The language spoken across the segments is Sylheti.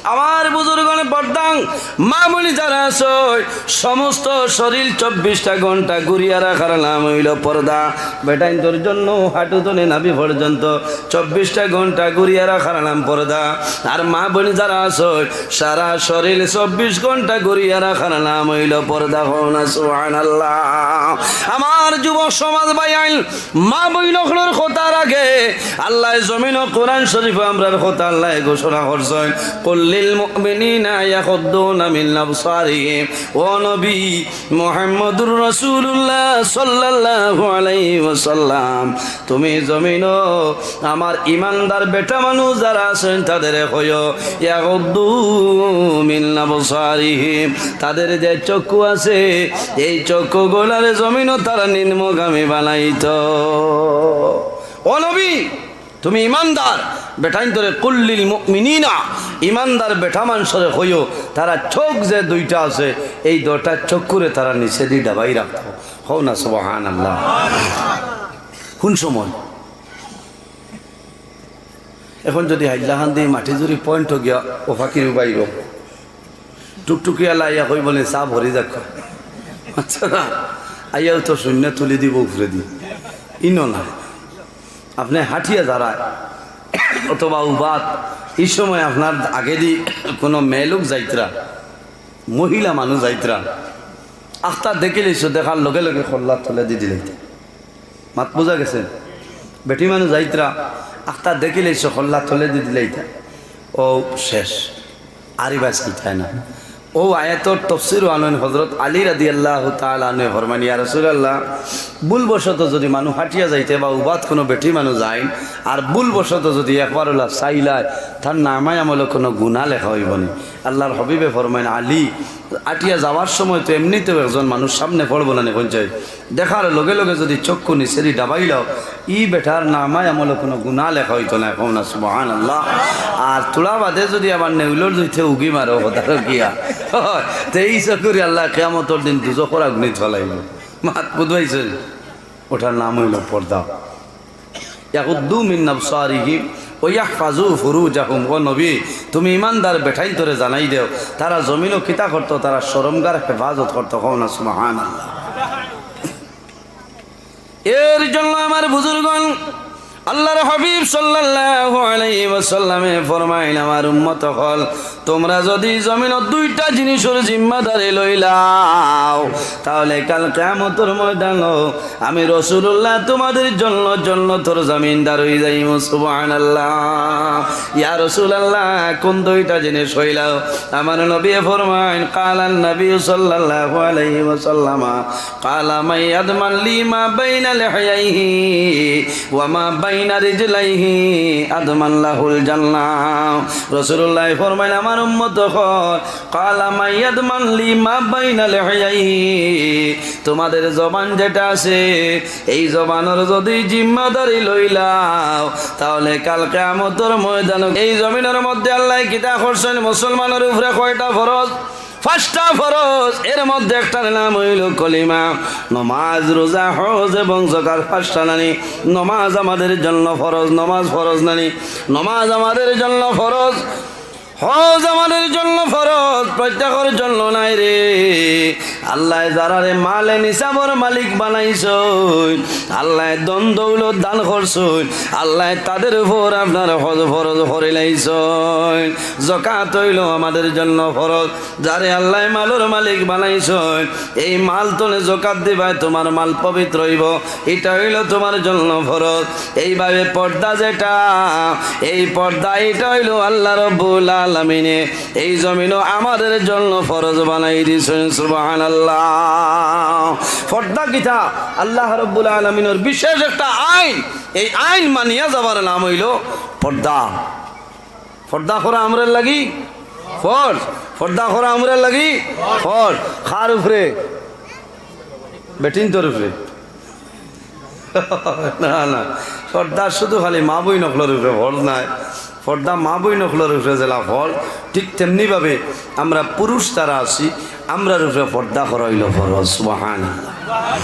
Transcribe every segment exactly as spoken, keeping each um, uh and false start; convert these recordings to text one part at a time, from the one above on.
আমার বুজুর্গণ পর্দা, মা বইন যারা আছো, সমস্ত শরীর চব্বিশটা ঘন্টা ঘুরিয়া রাখার নাম অইলো পর্দা। বেটাইন্তর জন্য হাঁটু তনে নাভি পর্যন্ত চব্বিশটা ঘন্টা ঘুরিয়া রাখার নাম পর্দা। আর মা বইন যারা আছো, সারা শরীর চব্বিশ ঘন্টা ঘুরিয়া রাখার নাম অইলো পর্দা। কও না সুবহানাল্লাহ। আমার যুবক সমাজ ভাইয়াইন, মা বইন অকলর কথার আগে আল্লায় জমিনো কোরআন শরীফো আমরার কথা আল্লায় ঘোষণা করছইন, "কুল্লিল মুমিনিনা ইয়াগুদ্দু মিন আবসারিহিম।" ও নবী মুহাম্মদুর রাসূলুল্লাহ সাল্লাল্লাহু আলাইহি ওয়াসাল্লাম, তুমি জমিনো আমার ইমানদার বেটা মানুষ যারা আছইন তাদেরে কইও, "ইয়াগুদ্দু মিন আবসারিহিম।" তাদের যে চক্ষু আছে, এই চক্ষুগুলারে জমিনো তারা নিম্নগামী বানাইতো। ও নবী, তুমি ইমানদার বেটাইন্তরে, "কুল্লিল মুমিনিনা", ইমানদার বেটা মানষরে কইও, তারা চোখ যে দুইটা আছে, এই দুইটা চক্ষুরে তারা নিচেদি দাবাই রাখতো। কও না সুবহানাল্লাহ। কোন সময়? এখন যদি হাইলাকান্দি মাটিজুরি পয়েন্টো গিয়া ও ফাকির উবাইব, টুকটুকি আলা আইয়া কইবো নি, "চা ভরি যাক।" আচ্ছা না, আইয়াও তো শূন্য তুলি দিব উপরেদি। ইনো না, আপনে হাঁটিয়া যারা অথবা উবাত, এই সময় আপনার আগেদি কোনো মেয়েলোক যাইতরা, মহিলা মানুষ যাইতরা, আখতা দেখিলাইছো, দেখার লগে লগে কল্লা তলেদি দিলাইতা। মাত বুঝা গেছে? বেটি মানুষ যাইতরা, আখতা দেখিলাইছো, কল্লা তলেদি দিলাইতা। ও শেষ, আর ইবা চাইতায় না। ও আয়াতর তফসিরো আনইন হযরত আলী রাদিয়াল্লাহু তাআলা আনহু ফরমাইন, "ইয়া রাসূলুল্লাহ, ভুলবশত যদি মানুষ হাঁটিয়া যাইতে বা উবাত কোনো বেটি মানুষ যাইন, আর ভুলবশত যদি একবার ওলা চাইলায়, তার নামায় আমলো কোনো গুনাহ লেখা অইবো নি?" আল্লাহর হাবিবে ফরমাইন, "আলী, আটিয়া যাওয়ার সময় তো এমনিতেও একজন মানুষ সামনে পড়বো না নি, কোন চাই? দেখার লগে লগে যদি চক্ষু নিচেদি দাবাইলাও, ই বেটার নামায় আমলো কোনো গুনাহ লেখা অইতো না।" কও না সুবহানাল্লাহ। আর থুড়া বাদে যদি আবার নেউলর দুইতে উগি মারো, কথা কিয়া? তে ই চক্ষুরে আল্লায় কিয়ামতর দিন দুজখর আগুনিত ফালাইবো। মাত বুঝাইছে? ওটার নাম অইলো পর্দা। ইয়াগুদ্দু মিন আবসারিহিম ওয়া ইয়াহফাজু ফুরুজাহুম। ও নবী, তুমি ইমানদার বেটাইন্তরে জানাই দেও, তারা জমিনো কিতা করতো, তারা শরমগার হেফাজত করতো। কও না সুবহানাল্লাহ। এর জন্য আমার বুজুর্গণ, আল্লাহর হাবিব সাল্লাল্লাহু আলাইহি ওয়াসাল্লামে ফরমাইন, "আমার উম্মত অকল, তোমরা যদি জমিনো দুইটা জিনিসর জিম্মাদারি লইলাও, তাহলে কাল কিয়ামতর ময়দানো আমি রাসূলুল্লাহ তোমাদের জন্য জন্নতর জামিনদার অই যাইমু।" সুবহানাল্লাহ। ইয়া রাসূলুল্লাহ, কোন দুইটা জিনিস অইলাও? আমার নবী ফরমাইন, قال النبي صلى الله عليه وسلم, قال من يضمن لي ما بين لحييه وما بين رجليه أضمن له الجنة। রাসূলুল্লাহ ফরমাইন, আমার উম্মত অকল, قال من يضمن لي ما بين لحييه, তোমাদের জবান যেটা আছে, এই জবানর যদি জিম্মাদারি লইলাও, তাহলে কাল কিয়ামতর ময়দানো এই জমিনর মধ্যে আল্লায় কিতা করছইন? মুসলমানর উপরে কয়টা ফরজ? পাঁচটা ফরজ। এর মধ্যে একটার নাম অইলো কলিমা। নমাজ, রোজা, হজ এবং যাকাত পাঁচটা নানি? নমাজ আমাদের জন্য ফরজ, নমাজ ফরজ নানি? নমাজ আমাদের জন্য ফরজ। হজ আমাদের জন্য ফরজ, প্রত্যেকর জন্য নায় রে। আল্লায় যারারে মালে নিসাবর মালিক বানাইছইন, আল্লায় ধন দৌলত দান করছইন, আল্লায় তাদের উপর আপনার হজ ফরজ করিলাইছইন। যাকাত অইলো আমাদের জন্য ফরজ। যারে আল্লায় মালর মালিক বানাইছইন, এই মাল তনে যাকাত দিবায়, তোমার মাল পবিত্র অইবো, ইটা অইলো তোমার জন্য ফরজ। এইভাবে পর্দা যেটা, এই পর্দা ইটা অইলো আল্লাহ রব্বুল আলামিনে এই জমিনো আমাদের জন্য ফরজ বানাই দিছইন। সুবহানাল্লাহ। পর্দা কিতা? আল্লাহ রব্বুল আলামিনর বিশেষ একটা আইন। এই আইন মানিয়া যাবার নাম অইলো পর্দা। পর্দা করা আমরার লাগি ফরজ। পর্দা করা আমরার লাগি ফরজ। কার উপরে? বেটিন্তর উপরে। না, না, পর্দা শুধু খালি মা বইন অকলর উপরে ফরজ নায়। পর্দা মা বইন অকলর উপরে যেলা ফরজ, ঠিক তেমনি ভাবে আমরা পুরুষ যারা আছি, আমরার উপরে পর্দা করা অইলো ফরজ। সুবহানাল্লাহ।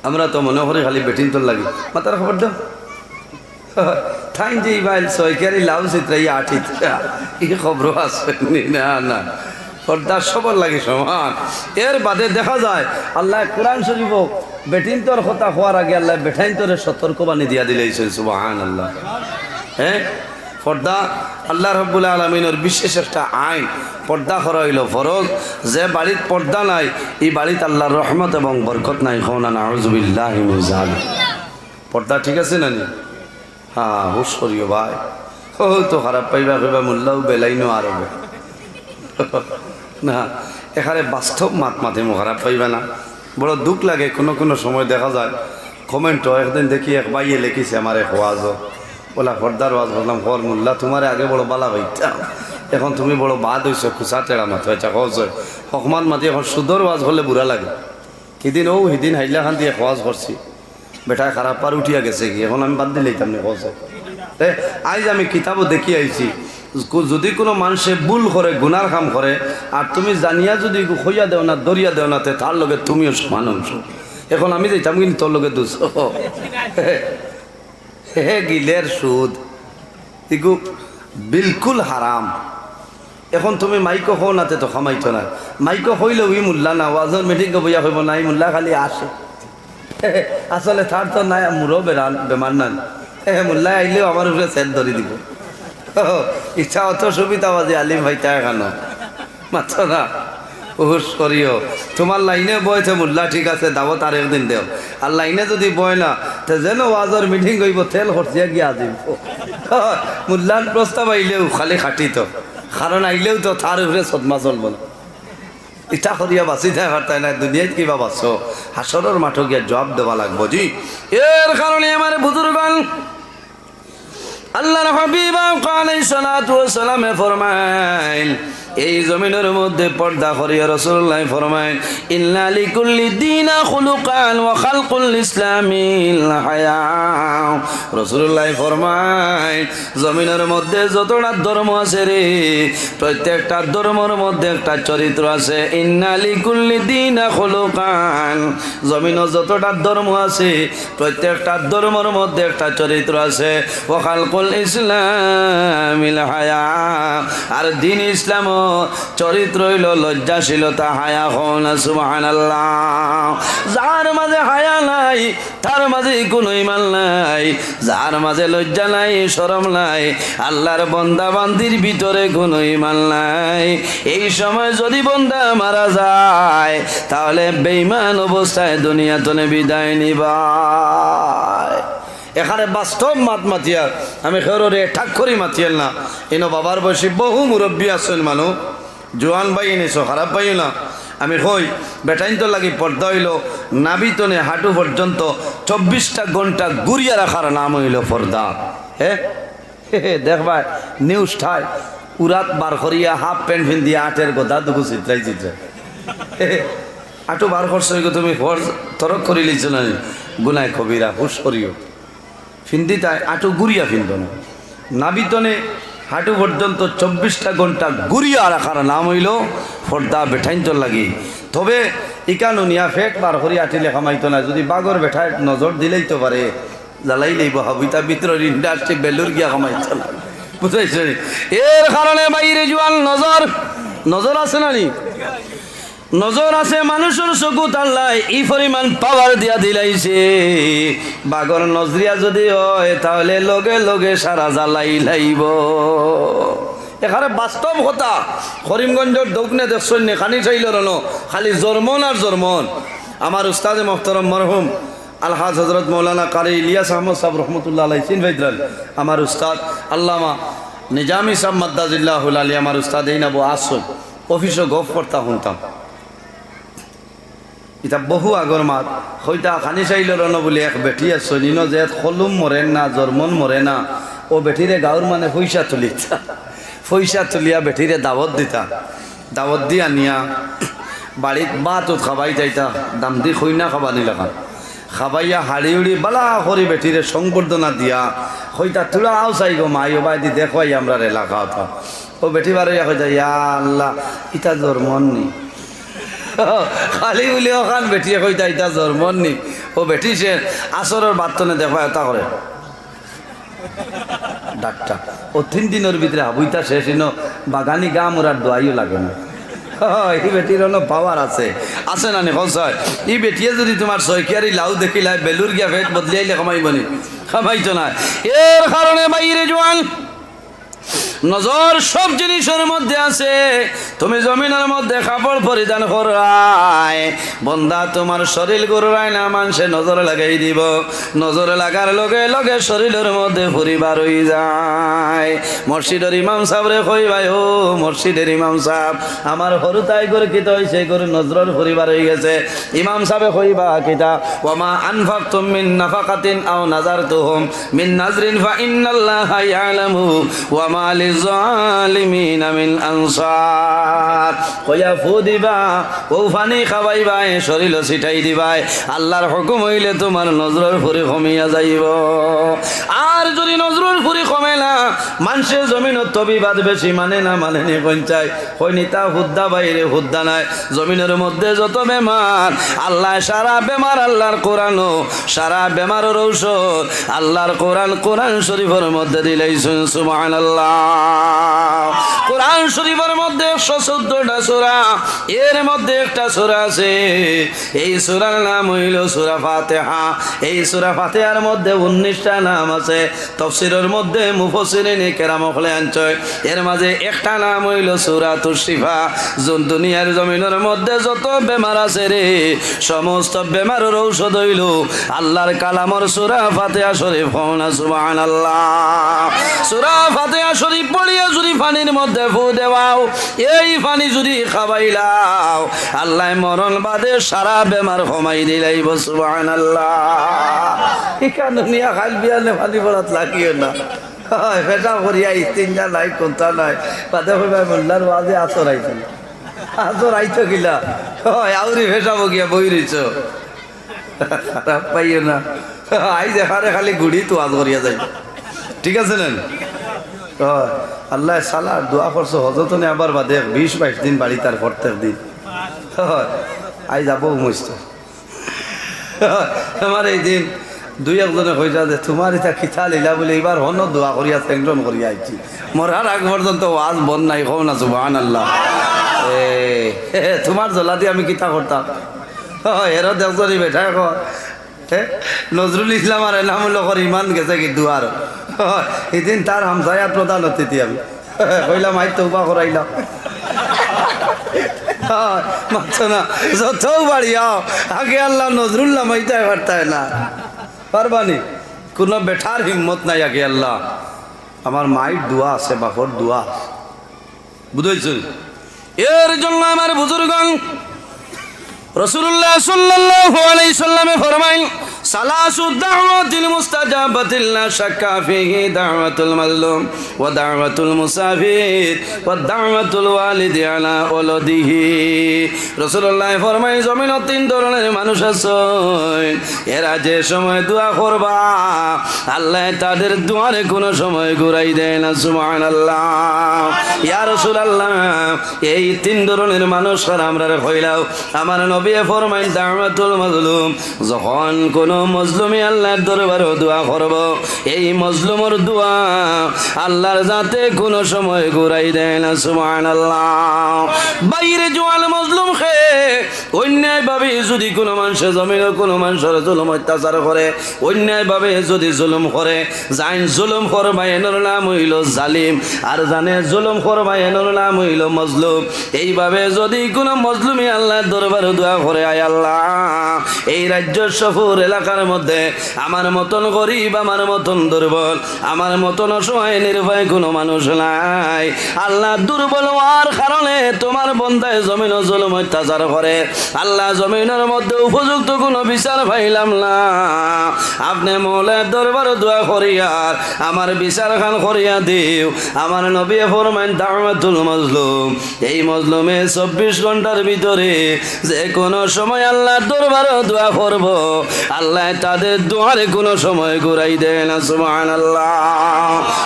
আমরা তো মনে করি খালি বেটিন্তর লাগি। মাতার খবর দাও। ঠাইন যে ইবাইল সয়কারি লাউ চিত্রাই আটিত, ই খবর আছে নি? না, না, পর্দা সবার লাগি সমান। এর বাদে দেখা যায় আল্লাহ কোরআন শরীফও বেটিন্তর কথা হওয়ার আগে আল্লাহ বেটাইন্তরে সতর্কবাণী দিয়া দিলাইছইন। সুবহানাল্লাহ। হ্যাঁ, পর্দা আল্লাহ রাব্বুল আলামিনর বিশেষ একটা আইন। পর্দা করা অইলো ফরজ। যে বাড়িত পর্দা নাই, ই বাড়িত আল্লাহর রহমত এবং বরকত নাই। কও না, নাউজুবিল্লাহি মিন জালিক। পর্দা ঠিক আছে না নি? হ্যাঁ, হুশ করিও ভাই। ও তো খারাপ পাইবা, কইবা মোল্লাও বেলাইনো আর হবে। না, এখানে বাস্তব মাত মাতিমু, খারাপ পাইবা না। বড় দুখ লাগে, কোনো কোনো সময় দেখা যায় কমেন্টও, একদিন দেখি এক ভাইয়ে লেখিছে আমার এক ওয়াজও, বলা পর্দার ওয়াজ। বললাম, "হর মোল্লা, তোমারে আগে বড় বালা পাইতাম, এখন তুমি বড় বাদ অইছো, কুচা টেরা মাত হয়েছে, হজ হয়, হকমাত মাতি এখন সুদর ওয়াজ করলে বুরা লাগে।" কিদিন ও হিদিন হাইলাখান্দি এক ওয়াজ করছি, বেটায় খারাপ পার উঠিয়া গেছে কি, এখন আমি বাদ দিলাইতাম নি, কও চাই। এ, আইজ আমি কিতাবও দেখি আইছি, কু-, যদি কোনো মানষে ভুল করে, গুনার কাম করে, আর তুমি জানিয়া যদি ইগু কইয়া দেও না, ধরিয়া দেও না, তে তার লগে তুমিও সমান অংশ। এখন আমি যাইতাম কিন্তু তোর লগে দুষ। হে গিলের সুদ, ইগু বিলকুল হারাম। এখন তুমি মাইকো কও না, তে তো কামাইতো না। মাইকো কইলেও ই মোল্লা না, ওয়াজর মিটিংও বইয়া কইবো না, ই মোল্লা খালি আসে। আসলে তার তো নাই, মুরো বেরান, বেমার নান। মোল্লা আইলেও আমার উপরে সেট ধরি দিব। ইচ্ছা অত সুবিধাবাদী আলিম ভাই, তাই কেন? মাতো না। হুশ করিও। তোমার লাইনে বয় তে মোল্লা ঠিক আছে, দাওয়াত আর একদিন দেও। আর লাইনে যদি বয় না, তে যেন ওয়াজর মিটিং অইবো, তেল খরচিয়া গিয়া দিব। মোল্লার প্রস্তাব আইলেও খালি খাটিত, কারণ আইলেও তো তার উপরে সদমা চলবো না। ইটা করিয়া বাঁচি যায় পারতায় না, দুনিয়াত কিবা বাঁচো, হাশরর মাঠো গিয়া জবাব দেওয়া লাগবো। জি, এর কারণে আমার বুজুর্গান, আল্লাহর হাবিব আলাইহিস সালাতু ওয়াস সালামে ফরমাইন, এই জমিনর মধ্যে পর্দা করিয়া রাসূলুল্লাহ ফরমাইন, "ইন্না লিকুল্লি দিনা খুলুকান ওয়া খালকুল ইসলামিল হায়া।" রাসূলুল্লাহ ফরমাইন, জমিনর মধ্যে যতটা ধর্ম আছে রে, প্রত্যেকটা ধর্মর মধ্যে একটা চরিত্র আছে। "ইন্না লিকুল্লি দিনা খুলুকান।" জমিনো যতটা ধর্ম আছে, প্রত্যেকটা ধর্মর মধ্যে একটা চরিত্র আছে। "ওয়া খালকুল ইসলামিল হায়া।" আর দ্বীন ইসলামর চরিত্র অইলো লজ্জাশীলতা, হায়া। কও না সুবহানাল্লাহ। যার মাঝে হায়া নাই, তার মাঝে কোনো ইমান নাই। যার মাঝে লজ্জা নাই, শরম নাই, আল্লাহর বন্দা বান্দির ভিতরে কোনো ইমান নাই। এই সময় যদি বন্দা মারা যায়, তাহলে বেঈমান অবস্থায় দুনিয়া তনে বিদায় নিবায়। এখানে বাস্তব মাত মাতিয়ার, আমি কেউরে ঠাক করি মাতিয়ার না। ইনো বাবার বয়সী বহু মুরব্বী আছইন মানুষ, জোয়ান ভাই নিছো, খারাপ পাইও না। আমি কই, বেটাইন্তর লাগি পর্দা অইলো নাভি তনে হাঁটু পর্যন্ত চব্বিশটা ঘন্টা ঘুরিয়া রাখার নাম অইলো পর্দা। হে, হে, হে, দেখবায়, নিউজ ঠায়, উরাত বার করিয়া হাফ প্যান্ট পিন্দিয়া আটের গদা দুগু চিত্রাই চিত্রাই। হে, হে, আটু বার করছো, ইগো তুমি ফরজ তরক করিলিছো না নি? গুনায় কবিরা, হুশ করিও। ফিন্দিতায় আটু ঘুরিয়া ফিন্দো না। নাভি তনে হাঁটু পর্যন্ত চব্বিশটা ঘন্টা ঘুরিয়া রাখার নাম অইলো পর্দা বেটাইন্তর লাগি। তবে ইকানো নিয়া ফেট বার করি আটিলে কামাইতো না। যদি বাঘর বেটায় নজর দিলাইতো পারে, জ্বালাইলাইবো হাবিতা ভিতরর ইন্ডাস্ট্রি বেলুর গিয়া কামাইতো না। বুঝাইছো নি? এর কারণে বাইরে জোয়ান নজর, নজর আছে না নি? নজর আছে মানুষর চকুত, আল্লায় ই পরিমাণ পাওয়ার দিয়া দিলাইছে। বাঘর নজরিয়া যদি অয়, তাহলে লগে লগে সারা জ্বালাইলাইবো। এখানে বাস্তব কথা, করিমগঞ্জর দক্ষিণে দেখছইন নি, খানি চাইল রনো, খালি জর্মন আর জর্মন। আমার উস্তাদে মোহতরম মরহুম আলহাজ হজরত মৌলানা কারি ইলিয়াস আহমদ সাহেব রহমতুল্লাহ আলাই চিন ভাইদ্রাল, আমার উস্তাদ আল্লামা নিজামী সাহেব মাদ্দাজিল্লাহুল আলী, আমার উস্তাদ এই নাবো আসুন, অফিসও গফ করতা শুনতাম। ইতা বহু আগর মাত। কইতা খানি চাইল রনো বুলি এক বেটি আছইন, ইনো যে কলম মরে না, জর্মন মরে না, ও বেটিরে গাঁওর মানে পয়সা তুলিতা, পয়সা তুলিয়া বেটিরে দাওয়াত দিতা, দাওয়াত দি আনিয়া বাড়িত ভাত উত খাবাইতা, ইতা দাম দি কইনা খাবানি লাখান। খাবাইয়া হাড়ি উড়ি বালা করি বেটিরে সংবর্ধনা দিয়া কইতা, "তুরা আও চাই গো মাই, ও বায়দি দেখো আই আমরার এলাকা অতা।" ও বেটি বারইয়া কইতা, "ইয়া আল্লাহ, ইতা জর্মন নি।" খালি বুলি অখান বেটিয়ে কইতা, "ইতা জর্মন নি।" ও বেটি সে আসরর বাত্তনে দেখবা এতা করে। ডাক্তার। ও তিন দিনর ভিতরে হাবুইতা শেষ, ইনো বাগানি গা মুরার দোয়াইও লাগে না। ই বেটির অনো পাওয়ার আছে, আছে না নি? কও চাই, ই বেটিয়ে যদি তুমার ছয় কিয়ারি লাউ দেখিলায়, বেলুর গিয়া পেট বদলিয়াইলে কামাইবো নি? কামাইতো না। এর কারণে বাইরে জোয়ান, নজর সব জিনিসর মধ্যে আছে। তুমি জমিনর মধ্যে কাপড় পরিধান কররায়, বন্দা, তুমার শরীল ঘুররায় না, মানষে নজর লাগাই দিবো। নজর লাগার লগে লগে শরীলর মধ্যে ফুরি বার অই যায়। মসজিদর ইমাম সাবরে কইবায়, "ও মসজিদর ইমাম সাব, আমার হুরুতাইগর কিতা অইছে, ইগর নজরর ফুরি বার অই গেছে।" ইমাম সাবে কইবা কিতা, "ওয়া মা আনফাকতুম মিন নাফাকাতিন আও নাযারতুম মিন নাযরিন ফাইন্নাল্লাহা ইয়ালামু ওয়া মা লিযালিমিনা মিন আনসার।" কইয়া ফু দিবা, অউ পানি খাবাইবায়, শরীলো ছিটাই দিবায়, আল্লার হুকুম অইলে তুমার নজরর ফুরি কমিয়া যাইবো। আর যুদি নজরর ফুরি কমে না, মানষে জমিনো তবিবাদ বেশি মানে না, মানে নি? কইন চাই, কইন ইতা হুদ্দা বাইরে হুদ্দা নায়। জমিনর মধ্যে যত বেমার, আল্লায় সারা বেমার আল্লার কোরআনো, সারা বেমারর ঔষধ আল্লার কোরআন, কোরআন শরীফর মধ্যে দিলাইছইন। সুবহানাল্লাহ। কোরআন শরীফর মধ্যে একশো চৌদ্দটা সূরা, এর মধ্যে একটা সূরা আছে, এই সূরার নাম অইলো সূরা ফাতিহা। এই সূরা ফাতিহার মধ্যে উনিশটা নাম আছে। তফসিরর মধ্যে মুফাসসিরিনে কেরাম অকলে আনছইন, এর মাঝে একটা নাম অইলো সূরাতুশ শিফা। জন দুনিয়ার জমিনর মধ্যে যত বেমার আছে রে, সমস্ত বেমারর ঔষধ অইলো আল্লার কালামর সূরা ফাতিহা শরীফ। কও না সুবহানাল্লাহ। সূরা ফাতিহা শরীফ পড়িয়া যুদি পানির মধ্যে ফু দেওয়াও, এই পানি যুদি খাবাইলাও, আল্লায় মরণ বাদে সারা বেমার কমাই দিলাইবো। সুবহানাল্লাহ। ইখান হুনিয়া কাইল বিয়ানে পানি পড়াত লাগিও না। অয়, পেশাব করিয়া ইস্তিঞ্জা নাই, কুন্তা নাই। বাদে কইবায়, "মোল্লার ওয়াজে আছর আইতো না।" আছর আইতো কিলা? অয়, আউরি পেশাবো গিয়া বই রইছো। খারাপ পাইও না। আইজ এখানে খালি গুড়িত ওয়াজ করিয়া যাই। ঠিক আছে না? অয়, আল্লায় সালার দোয়া করছো, হজো থনে আবার বাদে বিশ বাইশ দিন বাড়িত, তার প্রত্যেক দিন। অয়, আইজ যাবো মুস্ত। আমার এই দিন দুই একজনে কইলা যে, "তুমার ইতা কিতা লীলা?" বুলে, "ইবার হনো দোয়া করিয়া sanction করিয়া আইছি, মরার আগ পর্যন্ত ওয়াজ বন্ধ নাই।" কও না সুবহানাল্লাহ। এ, হে, হে, তুমার জ্বলাদি আমি কিতা করতাম? ও, এরও দেখছো নি বেটা এখন? হে? নজরুল ইসলাম আর এনামুল হকর ইমান গেছে কি দুয়ার? ও, এদিন তার হামসায়ার প্রধান অতিথি আমি। কইলাম, "আই তওবা করাইলাম।" হ্যাঁ, মাতো না, যতউ বাড়িয়াও, আগে আল্লাহ নজরুল নামাইতায় পারতায় না। পারবানি? কুনু বেটার হিম্মত নাই আগে আল্লাহ। আমার মাইর দোয়া আছে, বাপর দোয়া আছে। বুঝাইছি? এর জন্য আমার বুজুর্গগণ, রাসূলুল্লাহ সাল্লাল্লাহু আলাইহি সাল্লামে ফরমাইন, "সালাসু দাওয়াতিল মুস্তাজাবাতিল লা শাক্কা ফিহি দাওয়াতুল মাজলুম ওয়া দাওয়াতুল মুসাফির ওয়া দাওয়াতুল ওয়ালিদি আলা ওয়ালাদিহি।" রাসূলুল্লাহ ফরমাইন, জমিনো তিন ধরনের মানুষ আছে, এরা যে সময় দোয়া করবা, আল্লায় তাদের দোয়ারে কুনু সময় ঘুরাই দেয় না। সুবহানাল্লাহ। ইয়া রাসূলুল্লাহ, এই তিন ধরনের মানুষ কারা আমরারে কইলাও। আমার নবীয়ে ফরমাইন, দাওয়াতুল মাজলুম, যখন কুনু মজলুমে আল্লার দরবারো দোয়া করবো, এই মজলুমর দোয়া আল্লার জাতে কুনু সময় ঘুরাই দেয় না। সুবহানাল্লাহ। বাইরে জোয়ান মজলুম কে, অন্যায়ভাবে যুদি কুনু মানষে জমিনো কুনু মানষর জুলুম অত্যাচার করে, অন্যায়ভাবে যুদি জুলুম করে, যাইন জুলুম করবা এনর নাম অইলো জালিম, আর যানে জুলুম করবা এনর নাম অইলো মজলুম। এইভাবে যুদি কুনু মজলুমে আল্লার দরবারো দোয়া করে, "আয় আল্লাহ, এই রাজ্য সফর এলাকার মধ্যে আমার মতন গরিব, আমার মতন দুর্বল, আমার মতন অসহায় নিরুপায় কুনু মানুষ নাই। আল্লাহ, দুর্বল অওয়ার কারণে তুমার বন্দায় জমিনো জুলুম অত্যাচার করে। আল্লাহ, জমিনর মধ্যে উপযুক্ত কুনু বিচার পাইলাম না। আপনে মওলার দরবারো দোয়া করিয়ার আমার বিচারখান করিয়া দিও।" আমার নবীয়ে ফরমাইন, দাওয়াতুল মজলুম, এই মজলুমে চব্বিশ ঘন্টার ভিতরে যে কুনু সময় আল্লার দরবারো দোয়া করবো, আল্লাহ তাদের দোয়ারে কোনো সময় ঘুরাই দেয় না। সুবহানাল্লাহ।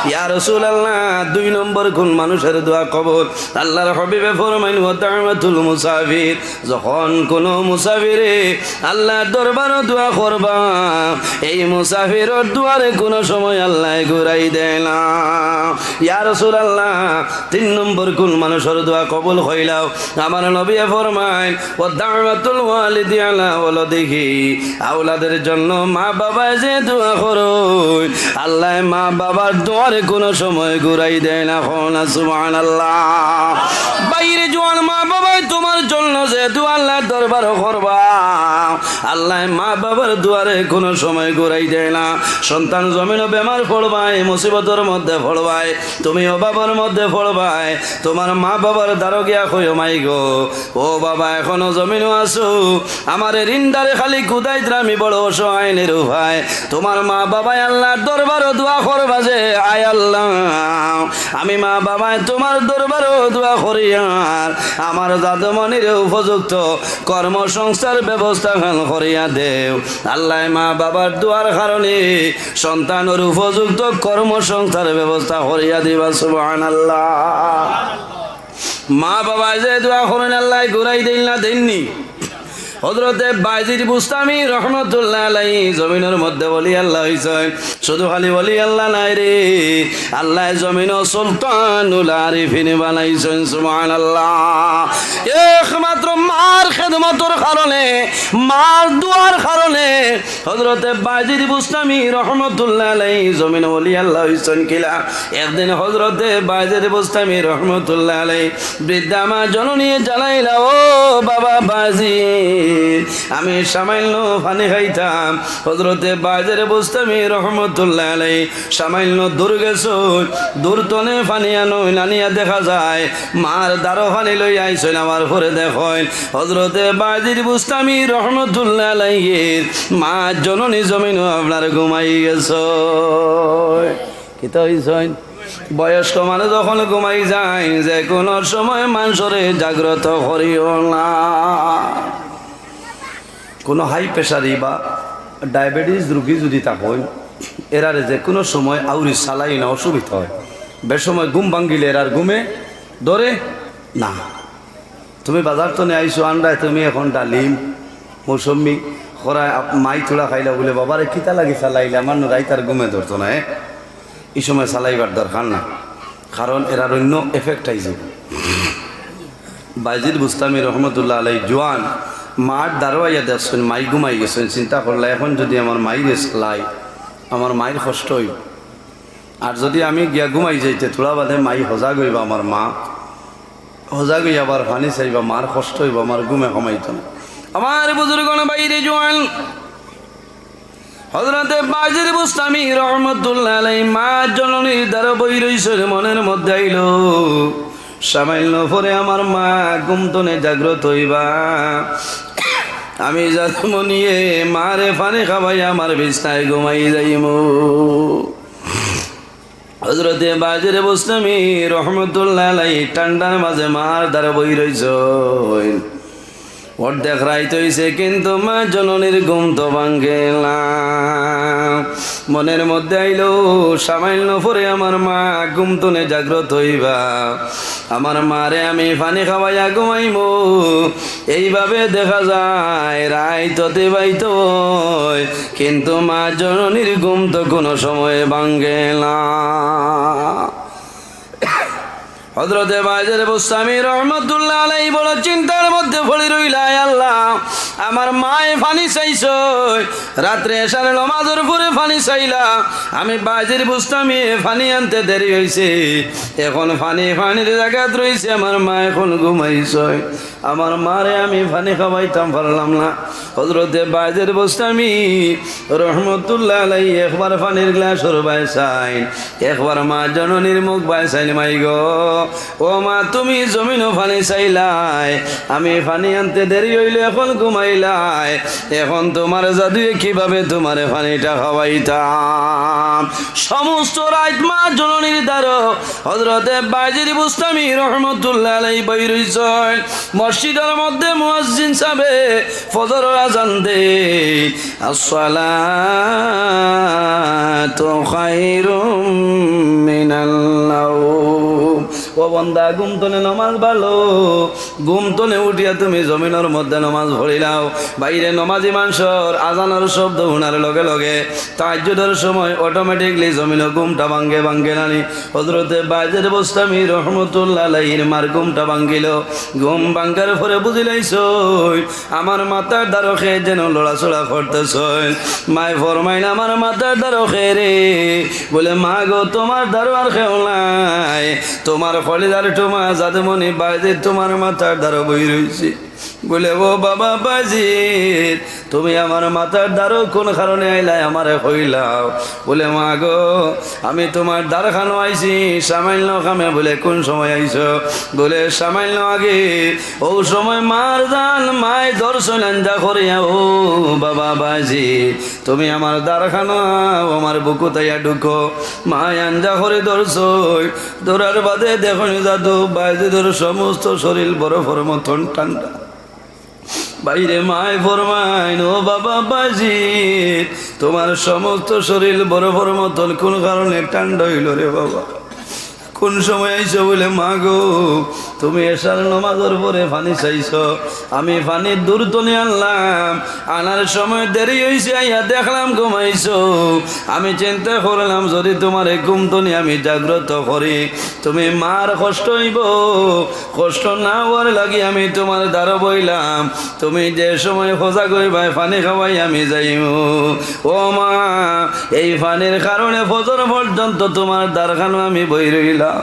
ইয়া রাসূলুল্লাহ, দুই নম্বর কোন মানুষের দোয়া কবুল? আল্লাহর হাবিবে ফরমাইন, "ওয়া দাওয়াতুল মুসাফির।" যখন কোনো মুসাফিরে আল্লাহর দরবারো দোয়া করবা, এই মুসাফিরর দোয়ারে কোনো সময় আল্লাহ ঘুরাই দেয় না। ইয়া রাসূলুল্লাহ, তিন নম্বর কোন মানুষের দোয়া কবুল হইলাও? আমার নবী ফরমাইন, "ওয়া দাওয়াতুল ওয়ালিদি আলা ওয়ালাদিহি।" আওলাদের জন্য মা বাবায় যে দোয়া করইন, আল্লাহ মা বাবার দোয়ারে কোনো সময় ঘুরাই দেয় না। কও না সুবহানাল্লাহ। বাইরে জোয়ান মা বাবায় তোমার জন্য যে দোয়া আল্লাহর দরবারো করবা, আল্লাহ মা বাবার দোয়ারে কোনো সময় ঘুরাই দেয় না। সন্তান জমিনো বেমার পড়বায়, মুসিবতর মধ্যে পড়বায়, তুমি অভাবর মধ্যে পড়বায়, তোমার মা বাবার দ্বারো গিয়া কইও, "মাই গো, ও বাবা, এখনো জমিনো আছো, আমারে ঋণদারে খালি কুদাইতরা, আমি বড় অসহায় নিরুপায়।" তোমার মা বাবায় আল্লাহর দরবারো দোয়া করবা যে, "আয় আল্লাহ, আমি মা বাবায় তোমার দরবারো দোয়া করিয়ার আমার জাদুমণিরে উপযুক্ত কর্মসংস্থার ব্যবস্থা খান করিয়া দেও।" আল্লাহ মা বাবার দোয়ার কারণে সন্তানর উপযুক্ত কর্মসংস্থার ব্যবস্থা করিয়া দিবা। সুবহানাল্লাহ। মা বাবায় যে দোয়া করইন, আল্লাহ ঘুরাই দিল না, দেননি? হযরতে বায়েজিদ বুস্তামি রহমতুল্লাহ আলাইহি জমিনর মধ্যে ওলি আল্লাহ হইছইন। শুধু খালি ওলি আল্লাহ নায় রে, আল্লাহ জমিনো সুলতানুল আরিফিন বানাইছইন। সুবহানাল্লাহ। একমাত্র মার খেদমতর কারণে, মার দোয়ার কারণে হযরতে বায়েজিদ বুস্তামি রহমতুল্লাহ আলাইহি জমিনো ওলি আল্লাহ হইছইন। কিলা? একদিন হযরতে বায়েজিদ বুস্তামি রহমতুল্লাহ আলাইহি বৃদ্ধা মা জননী জানাইলা, "ও বাবা বায়েজিদ, আমি সামান্য পানি খাইতাম।" হযরতে বায়েজিদ বুস্তামি রহমতুল্লাহ আলাইহি সামান্য দূর গেছইন, দূর তনে পানি আনইন, আনিয়া দেখা যায় মার দারো পানি লইয়া আইছইন, আবার পরে দেখইন হযরতে বায়েজিদ বুস্তামি রহমতুল্লাহ আলাইহির মা জননী জমিনো আপনার ঘুমাই গেছইন। কিতা হইছইন? বয়স্ক মানুষ যখন ঘুমাই যাইন, যে কোনো সময় মানষরে জাগ্রত করিও না। কোনো হাই প্রেশারি বা ডায়াবেটিস রুগী যদি থাকইন, এরারে যে কোনো সময় আউরি চালাইও না, অসুবিধা হয়। বেসময় ঘুম ভাঙ্গিলে এরার ঘুমে ধরে না। তুমি বাজার তনে আইছো, আন্ডায় তুমি এখন ডালিম, মৌসুম্বি, খরায় আপ-, মাই থুড়া খাইলা বুলে, "বাবারে, কিতা লাগি চালাইলা? আমার নু রাইত আর ঘুমে ধরতো না, এ?" ই সময় চালাইবার দরকার না, কারণ এরার অইন্য এফেক্ট আইযিবো। বায়েজিদ বুস্তামি রহমতুল্লাহ আলাইহি জোয়ান মার দারো আইয়া দেখছইন, মাই ঘুমাই গেছইন। চিন্তা করলা, "এখন যদি আমার মাইরে চালাই, আমার মাইর কষ্ট অইবো।" আর যদি আমি গিয়া ঘুমাই যাইতে, থুড়া বাদে মাই হজাগ অইবা, আমার মা হজাগ অইয়া আবার পানি চাইবা, মার কষ্ট অইবো, আমার ঘুমে কমাইতো না। আমার বুজুর্গণ, বাইরে জোয়ান, হযরতে বায়েজিদ বুস্তামি রহমতুল্লাহ আলাইহি মা জননীর দারো বই রইছইন, মনের মধ্যে আইলো, সামান্য পরে আমার মা ঘুম তনে জাগ্রত অইবা, আমি জাদুমণিয়ে মারে পানি খাবাইয়া আমার বিছনায় ঘুমাই যাইমু। হযরতে বায়েজিদ বুস্তামি রহমতুল্লাহ আলাইহি ঠান্ডার মাঝে মার দারো বই রইছইন। অর্ধেক রাইত অইছে, কিন্তু মা জননীর ঘুম তো ভাঙ্গে না। মনের মধ্যে আইলো, সামান্য পরে আমার মা ঘুম তনে জাগ্রত অইবা, আমার মারে আমি পানি খাবাইয়া ঘুমাইমু। এইভাবে দেখা যায় রাইত অতিবাহিত হয়, কিন্তু মা জননীর ঘুম তো কোনো সময় ভাঙ্গে না। হযরতে বায়েজিদ বুস্তামি রহমতুল্লাহ আলাইহি বড় চিন্তার মধ্যে পড়ি রইলা, "আয় আল্লাহ, আমার মায়ে পানি চাইছইন, রাত্রে এশার নমাজর পরে পানি চাইলা, আমি বায়েজিদ বুস্তামিয়ে পানি আনতে দেরি অইছে, এখন পানি পানির জাগাত রইছে, আমার মা এখন ঘুমাইছইন।" আমার মারে আমি পানি খাওয়াইতাম পারলাম না। হযরতে বায়েজিদ বুস্তামি রহমতুল্লাহ আলাইহি একবার পানির গ্লাসর বায় চাইন, একবার মা জননীর মুখ বায় চাইন, মাই গো, ও মা, তুমি জমিনো পানি চাইলায়, আমি পানি আনতে দেরি অইলো, এখন ঘুমাইলায়, এখন তুমার জাদুয়ে কিভাবে তুমারে পানিটা খাওয়াইতাম?" সমস্ত রাইত মা জননীর দ্বারো হযরতে বায়েজিদ বুস্তামি রহমতুল্লাহ আলাইহি বই রইছইন। মসজিদর মধ্যে মুয়াজ্জিন সাবে ফজরর আজান দেইন, "আসসালাতু খায়রুম মিনান নাওম।" ও বন্দা, ঘুম তনে নমাজ ভালো, ঘুম তনে উঠিয়া তুমি জমিনর মধ্যে নমাজ পড়িলাও। বাইরে নমাজি মানষর আজানর শব্দ হুনার লগে লগে তাহাজ্জুদর সময় automatically জমিনো ঘুমটা ভাঙ্গে, ভাঙ্গে নানি? হযরতে বায়েজিদ বুস্তামি রহমতুল্লাহ আলাইহির মার ঘুমটা ভাঙ্গিলো। ঘুম ভাঙ্গার পরে বুঝিলাইছইন, আমার মাথার দ্বারো কে যেন লড়াচড়া করতেছইন। মায় ফরমাইন, "আমার মাথার দ্বারো কে রে?" বলে, "মা গো, তুমার দ্বারো আর কেউ নাই, তুমার কলিজার টুমা জাদুমণি বায়েজিদ তুমার মাথার দ্বারো বই রইছে।" বলে, "ও বাবা বায়েজিদ, তুমি আমার মাথার দ্বারো কোন কারণে আইলায় আমারে কইলাও?" বলে, "মা গো, আমি তুমার দ্বারখানো আইছি সামান্য কামে।" বলে, "কোন সময় আইছো?" বলে, "সামান্য আগে।" ও সময় মার জান মায় ধরছইন আঞ্জা করিয়া, "ও বাবা বায়েজিদ, তুমি আমার দ্বারখানো আও, আমার বুকো তাইয়া ঢুকো।" মায় আঞ্জা করি ধরছইন, ধরার বাদে দেখইন জাদু বায়েজিদর সমস্ত শরীর বরফর মতন ঠান্ডা। বাইরে মায় ফরমাইন, "ও বাবা বায়েজিদ, তুমার সমস্ত শরীর বরফর মতন কোন কারণে ঠান্ডা অইলো রে বাবা? কোন সময় আইছো?" বলে, "মা গো, তুমি এশার নমাজর পরে পানি চাইছো, আমি পানি দূর তনে আনলাম, আনার সময় দেরি অইছে, আইয়া দেখলাম ঘুমাইছো। আমি চিন্তা করলাম যদি তুমারে ঘুম তনে আমি জাগ্রত করি, তুমি মার কষ্ট অইবো, কষ্ট না অওয়ার লাগি আমি তুমার দ্বারো বইলাম, তুমি যে সময় সজাগ অইবায় পানি খাওয়াই আমি যাইমু।" ও মা, এই পানির কারণে ফজর পর্যন্ত তুমার দ্বারখানো আমি বই রইলাম।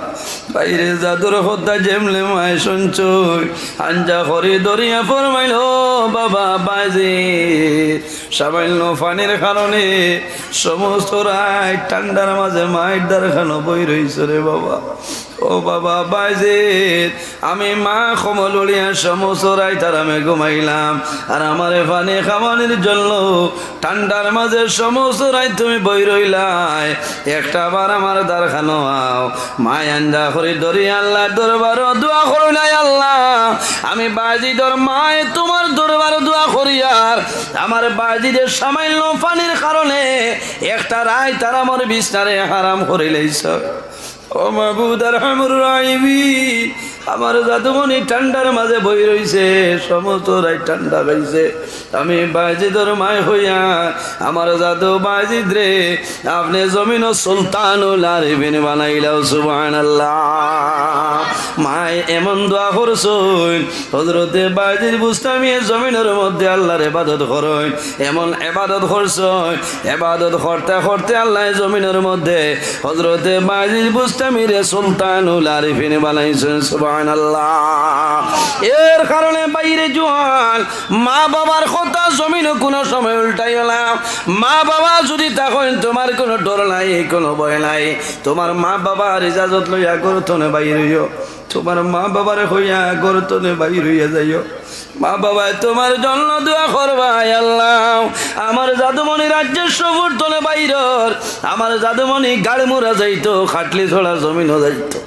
বাইরে জাদুর কথা যেমনে মায় শুনছইন, আঞ্জা করি ধরিয়া ফরমাইল, "ও বাবা বায়েজিদ, সামান্য পানির কারণে সমস্ত রাইত ঠান্ডার মাঝে মার দ্বারখানো বই রইছো রে বাবা। ও বাবা বায়েজিদ, আমি মা কমল উড়িয়া সমস্ত রাইত আরামে ঘুমাইলাম, আর আমারে পানি খাওয়ানির জন্য ঠান্ডার মাঝে সমস্ত রাইত তুমি বই রইলায়, একটা বার আমার দ্বারখানো আও।" মায় আঞ্জা করি ধরি আল্লার দরবারো দোয়া করইন, "আয় আল্লাহ, আমি বায়েজিদর মায় তুমার দরবারো দোয়া করিয়ার আমার বায়েজিদর সামান্য পানির কারণে একটা রাইত আরামর বিছনারে হারাম করিলাইছো।" ও মাবুদ আরহামুর রাহিমিন, আমার জাদুমণি ঠান্ডার মাঝে বই রইছে, সমস্ত রাইত ঠান্ডা খাইছে। আমি বায়েজিদর মায় কইয়ার আমার জাদু বায়েজিদরে আপনে জমিনো সুলতানুল আরিফিন বানাইলাও, সুবহানাল্লাহ। মায় এমন দোয়া করছইন, হযরতে বায়েজিদ বুস্তামিয়ে জমিনর মধ্যে আল্লার ইবাদত করইন, এমন ইবাদত করছইন, ইবাদত করতে করতে আল্লায় জমিনর মধ্যে হযরতে বায়েজিদ বুস্তামিরে সুলতানুল আরিফিন বানাইছইন, সুবহানাল্লাহ। এর কারণে বাইরে জোয়ান, মা বাবার কথা জমিনো কুনু সময় উল্টাইও না। মা বাবা যুদি থাকইন, তুমার কুনু ডর নাই, কুনু ভয় নাই। তুমার মা বাবার ইজাজত লইয়া ঘর তনে বাইর অইও। তুমার মা বাবারে কইয়া ঘর তনে বাইর অইয়া যাইও। মা বাবায় তুমার জন্য দোয়া করবা, "আয় আল্লাহ, আমার জাদুমণি রাজ্যর সফর তনে বাইরর, আমার জাদুমণি গাড়মুরা যাইতো, খাটলি ছড়া জমিনো যাইতো,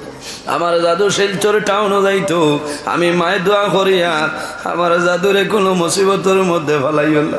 আমার জাদু শিলচর টাউনো যাইতো, আমি মায় দোয়া করিয়ার আমার জাদুরে কুনু মুসিবতর মধ্যে ফালাইও না।"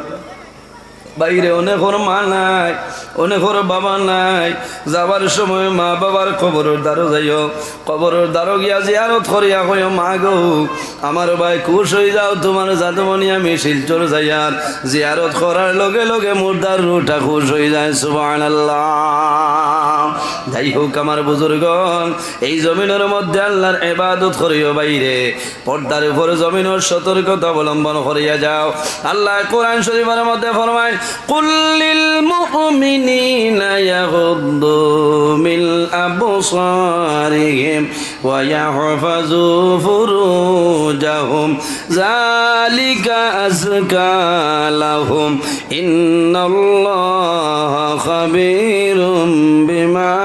বাইরে অনেকর মা নাই, অনেকর বাবা নাই। যাবার সময় মা বাবার কবরর দ্বারো যাইও, কবরর দ্বারো গিয়া জিয়ারত করিয়া কইও, "মা গো, আমার বায় খুশ অইযাও, তুমার জাদুমণি আমি শিলচর যাইয়ার।" জিয়ারত করার লগে লগে মুর্দার রুহটা খুশ অইযায়। সুবহানাল্লাহ। যাই হোক আমার বুজুর্গন, এই জমিনর মধ্যে আল্লার ইবাদত করিও বাইরে, পর্দার উপর জমিনর সতর্কতা অবলম্বন করিয়া যাও। আল্লায় কোরআন শরীফর মধ্যে ফরমাইন, "কুল্লিল মুমিনিনা ইয়াগুদ্দু মিন আবসারিহিম ওয়া ইয়াহফাজু ফুরুজাহুম, যালিকা আজকা লাহুম, ইন্নাল্লাহা খাবীরুম বিমা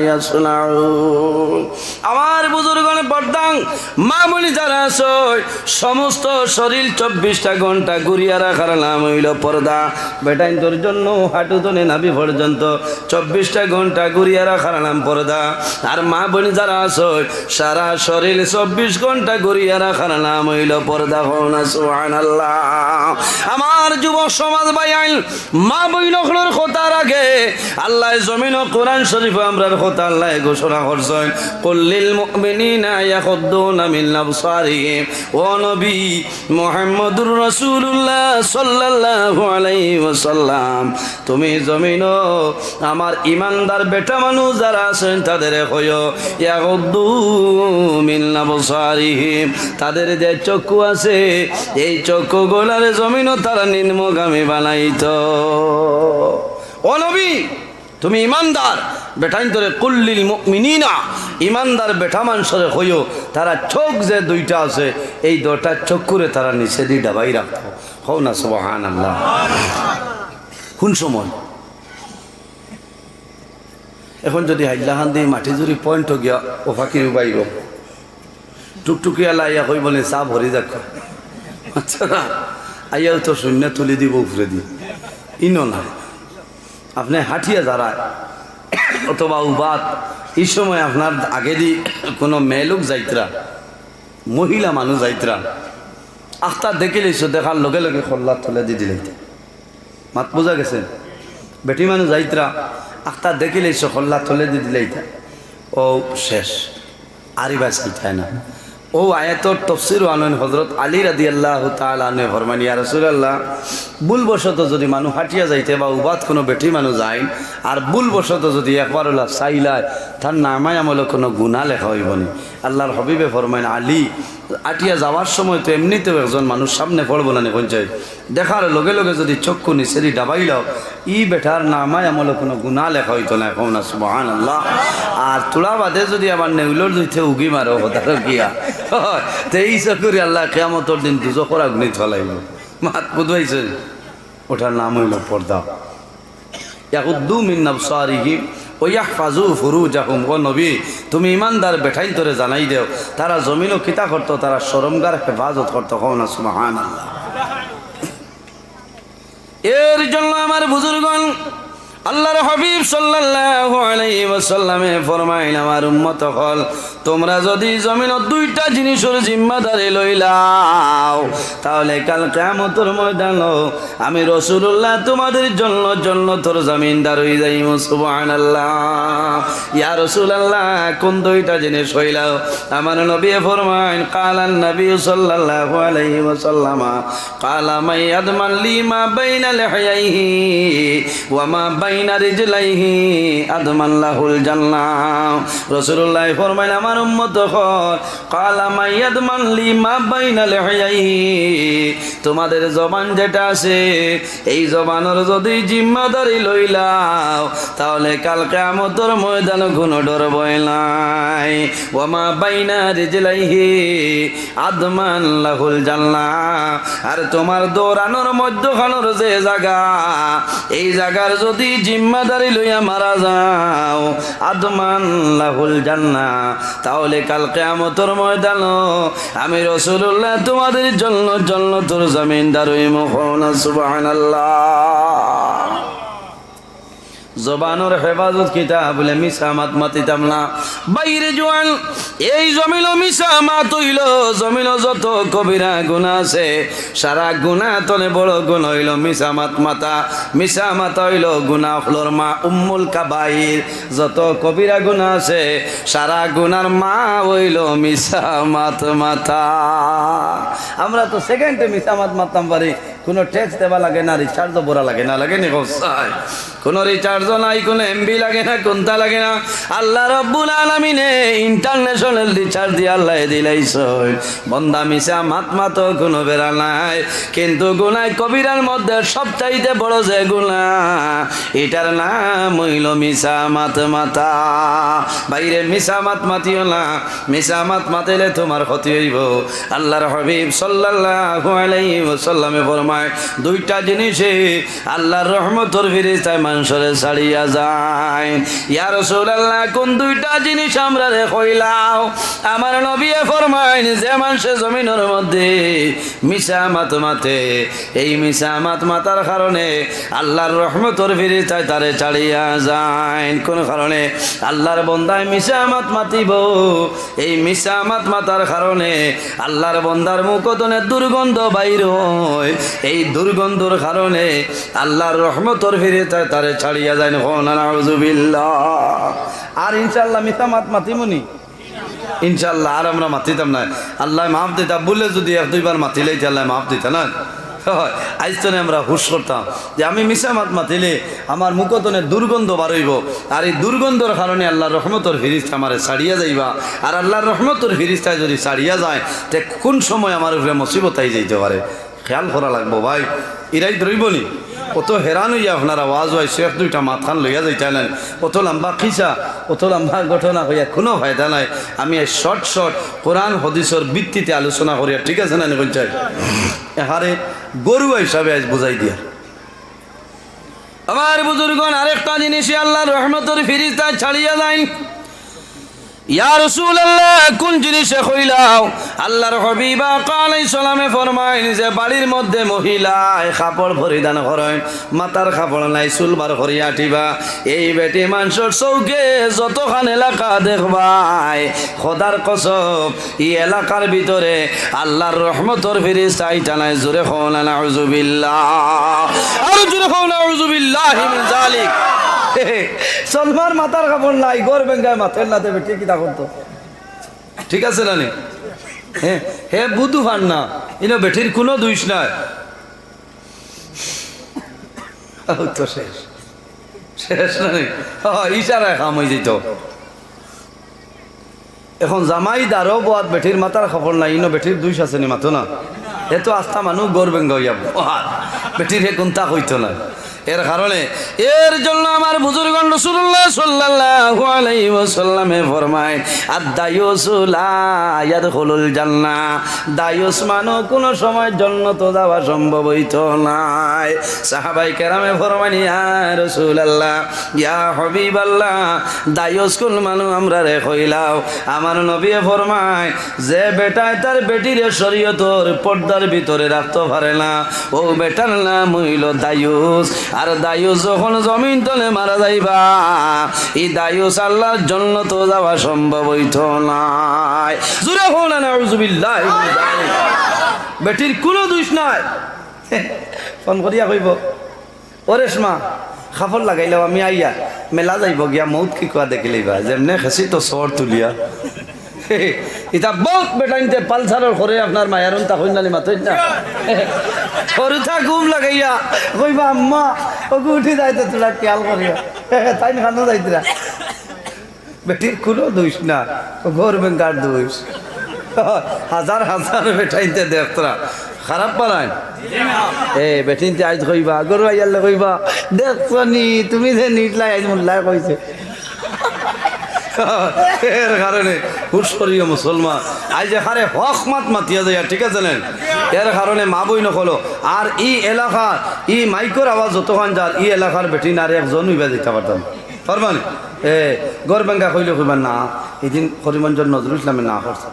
ইয়াসনাউন।" আমার বুজুর্গ মা বইন যারা আছো, সমস্ত শরীর চব্বিশটা ঘন্টা ঘুরিয়া রাখার নাম অইলো পর্দা। বেটাইন্তর জন্য হাঁটু তনে নাভি পর্যন্ত চব্বিশটা ঘন্টা ঘুরিয়া রাখার নাম পর্দা। আর মা বইন যারা আছো, সারা শরীর চব্বিশ ঘন্টা ঘুরিয়া রাখার নাম অইলো পর্দা। কও না সুবহানাল্লাহ। আমার যুবক সমাজ ভাইয়াইন, মা বইন অকলর কথার আগে আল্লায় জমিনো কোরআন শরীফো আমরার কথা আল্লায় ঘোষণা করছইন, "কুল্লিল মুমিনিনা ইয়াগুদ্দু মিন আবসারিহিম।" ও নবী মুহাম্মদুর রাসূলুল্লাহ সাল্লাল্লাহু আলাইহি ওয়াসাল্লাম, তুমি জমিনো আমার ইমানদার বেটা মানুষ যারা আছইন তাদেরে কইও, "ইয়াগুদ্দু মিন আবসারিহিম।" তাদের যে চক্ষু আছে, এই চক্ষুগুলারে জমিনো তারা নিম্নগামী বানাইতো। ও নবী, তুমি ইমানদার বেটাইন্তরে, "কুল্লিল মুমিনিনা", ইমানদার বেটা মানষরে কইও, তারা চোখ যে দুইটা আছে, এই দুইটা চক্ষুরে তারা নিচেদি দাবাই রাখতো। কও না সুবহানাল্লাহ। কোন সময়? এখন যদি হাইলাকান্দি মাটিজুরি পয়েন্টো গিয়া ও ফাকির উবাইব, টুকটুকি আলা আইয়া কইবো নি, "চা ভরি যাক।" আচ্ছা না, আইয়াও তো শূন্য তুলি দিব উপরেদি। ইনো না, আপনে হাঁটিয়া যারা অথবা উবাত, এই সময় আপনার আগেদি কোনো মেয়েলোক যাইতরা, মহিলা মানুষ যাইতরা, আখতা দেখিলাইছো, দেখার লগে লগে কল্লা তলেদি দিলাইতা। মাত বুঝা গেছে? বেটি মানুষ যাইতরা, আখতা দেখিলাইছো, কল্লা তলেদি দিলাইতা। ও শেষ, আর ইবা চাইতায় না। ও আয়াতর তফসির আনইন হযরত আলী রাদিয়াল্লাহু তাআলা আনহু ফরমাইন, "ইয়া রাসূলুল্লাহ, ভুলবশত যদি মানুষ হাঁটিয়া যাইতে বা উবাত কোনো বেটি মানুষ যাইন, আর ভুলবশত যদি একবার ওলা চাইলায়, তার নামায় আমলো কোনো গুনাহ লেখা অইবো নি?" আল্লাহর হাবিবে ফরমাইন, "আলী, আটিয়া যাওয়ার সময় তো এমনিতেও একজন মানুষ সামনে পড়বো না নি, কোন চাই? দেখার লগে লগে যদি চক্ষু নিচেদি ডাবাইলাও, ই বেটার নামায় আমলো কোনো গুনাহ লেখা অইতো না।" কও না সুবহানাল্লাহ। আর থুড়া বাদে যদি আবার নেউলর দুইতে উগি মারো, হতারো গিয়া, তে ই চকুরে আল্লাহ কিয়ামতর দিন দুজখর আগুনিত ফালাইবো। মাত বুঝাইছে? ওটার নাম অইলো পর্দা। ইয়াগুদ্দু মিন আবসারিহিম ওয়া ইয়াহফাজু ফুরুজাহুম। ও নবী, তুমি ইমানদার বেটাইন্তরে জানাই দেও, তারা জমিনো কিতা করতো, তারা শরমগার হেফাজত করতো। কও না সুবহানাল্লাহ। এর জন্য আমার বুজুর্গণ, আল্লাহর হাবিব সাল্লাল্লাহু আলাইহি ওয়াসাল্লামে ফরমাইন, "আমার উম্মত অকল, তোমরা যদি জমিনো দুইটা জিনিসর জিম্মাদারি লইলাও, তাহলে কাল কিয়ামতর ময়দানো আমি রাসূলুল্লাহ তোমাদের জন্য জন্নতর জামিনদার অই যাইমু।" সুবহানাল্লাহ। ইয়া রাসূলুল্লাহ, কোন দুইটা জিনিস অইলাও? আমার নবী ফরমাইন, قال النبي صلى الله عليه وسلم, قال من يضمن لي ما بين لحييه وما بين رجليه أضمن له الجنة। রাসূলুল্লাহ ফরমাইন, আমার উম্মত অকল, قال من يضمن لي ما بين لحييه, তোমাদের জবান যেটা আছে, এই জবানর যদি জিম্মাদারি লইলাও, তাহলে কাল কিয়ামতর ময়দানো কোনো ডর ভয় নাই। وما بين رجليه أضمن له الجنة। আর তোমার দৌড়ানোর মধ্যখানোর যে জাগা, এই জাগার যদি জিম্মাদারি লইয়া মারা যাও, أضمن له الجنة, তাহলে কাল কিয়ামতর ময়দানো আমি রাসূলুল্লাহ তোমাদের জন্য জন্নতর জামিনদার অইমু। কও না সুবহানাল্লাহ। জবানর হেফাজত কিতা? বলে, মিছা মাত মাতিতাম না। বাইরে জোয়ান, এই জমিনো মিছা মাত অইলো, জমিনো যত কবিরা গুনাহ আছে, সারা গুনাহ তনে বড় গুনাহ অইলো মিছা মাত মাতা। মিছা মাতা অইলো গুনাহ অকলর মা, উম্মুল কাবাইর। যত কবিরা গুনাহ আছে, সারা গুনার মা অইলো মিছা মাত মাতা। আমরা তো সেকেন্ডে মিছা মাত মাততাম পারি, কোনো ট্যাক্স দেওয়া লাগে না, রিচার্জও ভরা লাগে না, লাগে নি? কও চাই। কোনো রিচার্জও নাই, কোনো এমবি লাগে না, কোনটা লাগে না। আল্লাহ রাব্বুল আলামিনে ইন্টারন্যাশনাল রিচার্জ দিয়া আল্লাহ দিলাইছইন। বন্দা মিছা মাত মাতো, কোনো বেড়া নাই, কিন্তু গুনাহ কবিরার মধ্যে সবচাইতে বড় যে গুনাহ, এটার নাম অইলো মিছা মাত মাতা। বাইরে মিছা মাত মাতিও না, মিছা মাত মাতিলে তোমার ক্ষতি অইবো। আল্লাহর হাবিব সাল্লাল্লাহু আলাইহি ওয়াসাল্লামে ফরমায়, দুইটা জিনিসে আল্লাহর রহমতর ফিরিস্তায় মানষরে ছাড়িয়া যাইন। ইয়া রাসূলুল্লাহ, কোন দুইটা জিনিস আমরারে কইলাও? আমার নবীয়ে ফরমাইন, যে মানষে জমিনর মধ্যে মিছা মাত মাতে, এই মিছা মাত মাতার কারণে আল্লাহর রহমতর ফিরিস্তায় তারে ছাড়িয়া যাইন। কোন কারণে? আল্লাহর বন্দায় মিছা মাত মাতিব, এই মিছা মাত মাতার কারণে আল্লাহর বন্দার মুখ তনে দুর্গন্ধ বাইর হয়, এই দুর্গন্ধর কারণে আল্লাহর রহমতর ফিরিস্তায় তারে ছাড়িয়া যাইন। কও না নাউজুবিল্লাহ। আর ইনশাআল্লাহ মিছা মাত মাতিমুনি। ইনশাআল্লাহ, আর আমরা মাতিতাম না। আল্লায় মাফ দিতা, ভুলে যুদি এক দুইবার মাতিলে ইতা আল্লায় মাফ দিতা না। হয়, আইজ তনে আমরা হুশ করতাম যে আমি মিছা মাত মাতিলে আমার মুখ তনে দুর্গন্ধ বারইব, আর এই দুর্গন্ধর কারণে আল্লাহর রহমতর ফিরিস্তা আমারে ছাড়িয়া যাইবা। আর আল্লাহর রহমতর ফিরিস্তায় যুদি ছাড়িয়া যায়, তে কোন সময় আমার উপরে মুসিবত আই যাইতে পারে, খেয়াল করা লাগবো ভাই। ইরাই রইবনি। অত হেরান অইয়া আপনারা ওয়াজ অইছে, এক দুইটা মাতখান লইয়া যাইতা নায়। অত লম্বা কিসা, অত লম্বা ঘটনা কইয়া কুনু ফায়দা নাই। আমি এই শর্ট শর্ট কোরআন হাদিসর ভিত্তিতে আলোচনা করিয়া, ঠিক আছে না নি? কইন চাই এহারে গরুয়া হিসাবে আইজ বুঝাই দিয়া। আমার বুজুর্গণ, আরেকটা জিনিসে আল্লাহর রহমতর ফিরিস্তা ছাড়িয়া যাইন। ইয়া রাসূলুল্লাহ, কোন জিনিসে কইলাও? আল্লাহর হাবিব আকা আলাইহিস সালামে ফরমাইন যে বাড়ির মধ্যে মহিলায় কাপড় পরিধান করইন, মাথার কাপড় নাই, চুল বার করিয়া আটিবা, এই বেটি মানষর চউখে যতখান এলাকা দেখবায়, খোদার কসম, ই এলাকার ভিতরে আল্লাহর রহমতর ফিরিস্তা আইতা নায়। জোরে কও না নাউজুবিল্লাহ, আরো জোরে কও নাউজুবিল্লাহি মিন জালিক। সলমার মাথার কাপড় নাই, ঘর বেঙ্গায় মাতের না, তে বেটি কিতা করতো? ঠিক আছে না নি? হে, হে বুধু ফার না, ইনো বেটির কুনু দুষ নাই। ও তো শেষ, শেষ না নি? হ, ইশারায় কাম অই যাইতো। এখন জামাই দারো বওয়াত বেটির মাথার কাপড় নাই, ইনো বেটির দুষ আছে নি? মাতো না। এ তো আস্তা মানুষ ঘর বেঙ্গা অইয়া বওয়াত, বেটির হে কুন্তা কইতো না। এর কারণে, এর জন্য আমার বুজুর্গণ রাসূলুল্লাহ সাল্লাল্লাহু আলাইহি ওয়াসাল্লামে ফরমায়, "আদ-দায়ুসু লা ইয়াদখুলুল জান্নাহ।" দায়ুস মানুষ কুনু সময় জন্নতো যাওয়া সম্ভব অইতো নায়। সাহাবায়ে কেরামে ফরমাইন, "ইয়া রাসূলুল্লাহ, ইয়া হাবিবাল্লাহ, দায়ুস কুন মানুষ আমরারে কইলাও?" আমার নবীয়ে ফরমায়, যে বেটায় তার বেটিরে শরীয়তর পর্দার ভিতরে রাখতো পারে না, অউ বেটার নাম অইলো দায়ুস। আর দায়ুস যখন জমিন তলে মারা যাইবা, ই দায়ুস আল্লাহর জন্নতো যাওয়া সম্ভব অইতো নায়। জোরে কও না নাউজুবিল্লাহ। বেটির কুনু দুষ নাই। ফোন করিয়া কইবো, "ও রেশমা, কাপড় লাগাইলাও, আমি আইয়া।" মেলা যাইবো গিয়া, মউত কি কুয়া দেখিলাইবা, যেমনে খেছি তো সর তুলিয়া। ইতা বউত বেটাইন্তে পালসারর করে আপনার মায়ারুন তা কইন না নি, মাতইন না। সরুতা ঘুম লাগাইয়া কইবা, "আম্মা, ওগু উঠি যাইতে তোরা খেয়াল করিয়া।" তাইন কানো যাইতরা। বেটির কুনু দুষ না, ঘর বেঙ্গার দুষ। হাজার হাজার বেটাইন্তে দেখতরা, খারাপ পালাইন। এ বেটিন্তে আইজ কইবা, ঘরো আইয়ারলে কইবা, "দেখছো নি, তুমি যে নিটলাই আইজ মোল্লায় কইছে।" এর কারণে হুশ করিও মুসলমান, আইজ এখানে হক মাত মাতিয়া যাইয়া, ঠিক আছে না? এর কারণে মা বইন অকল, আর ই এলাকা, ই মাইকর আওয়াজ যতখান যার, ই এলাকার বেটিন আর একজন অইবা যাইতা পারতা না। পারবা নি? এ, ঘর বেঙ্গা কইলে কইবা না, ইদিন করিমগঞ্জর নজরুল ইসলামে না করছে।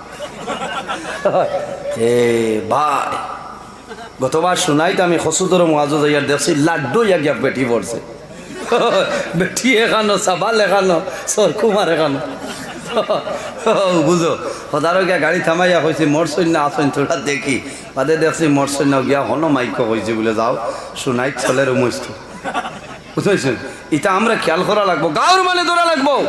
এ ভাই, গতবার সোনাইত আমি কচুদরম ওয়াজো যাইয়ার দেখছি, লাড্ডু অইয়া গিয়া বেটি পড়ছে। বেটি এখানো, সাবাল এখানো, সরকুমার এখানো। বুঝো, হদারো গিয়া গাড়ি থামাইয়া কইছি, "মরছইন না আছইন তোরা দেখি।" বাদে দেখছি মরছইন না, গিয়া হনো মাইকো কইছি বুলে, "যাও, সোনাইত চলের মুস্ত।" বুঝছইন? ইতা আমরা খেয়াল করা লাগবো, গাঁওর মানে ধরা লাগবো,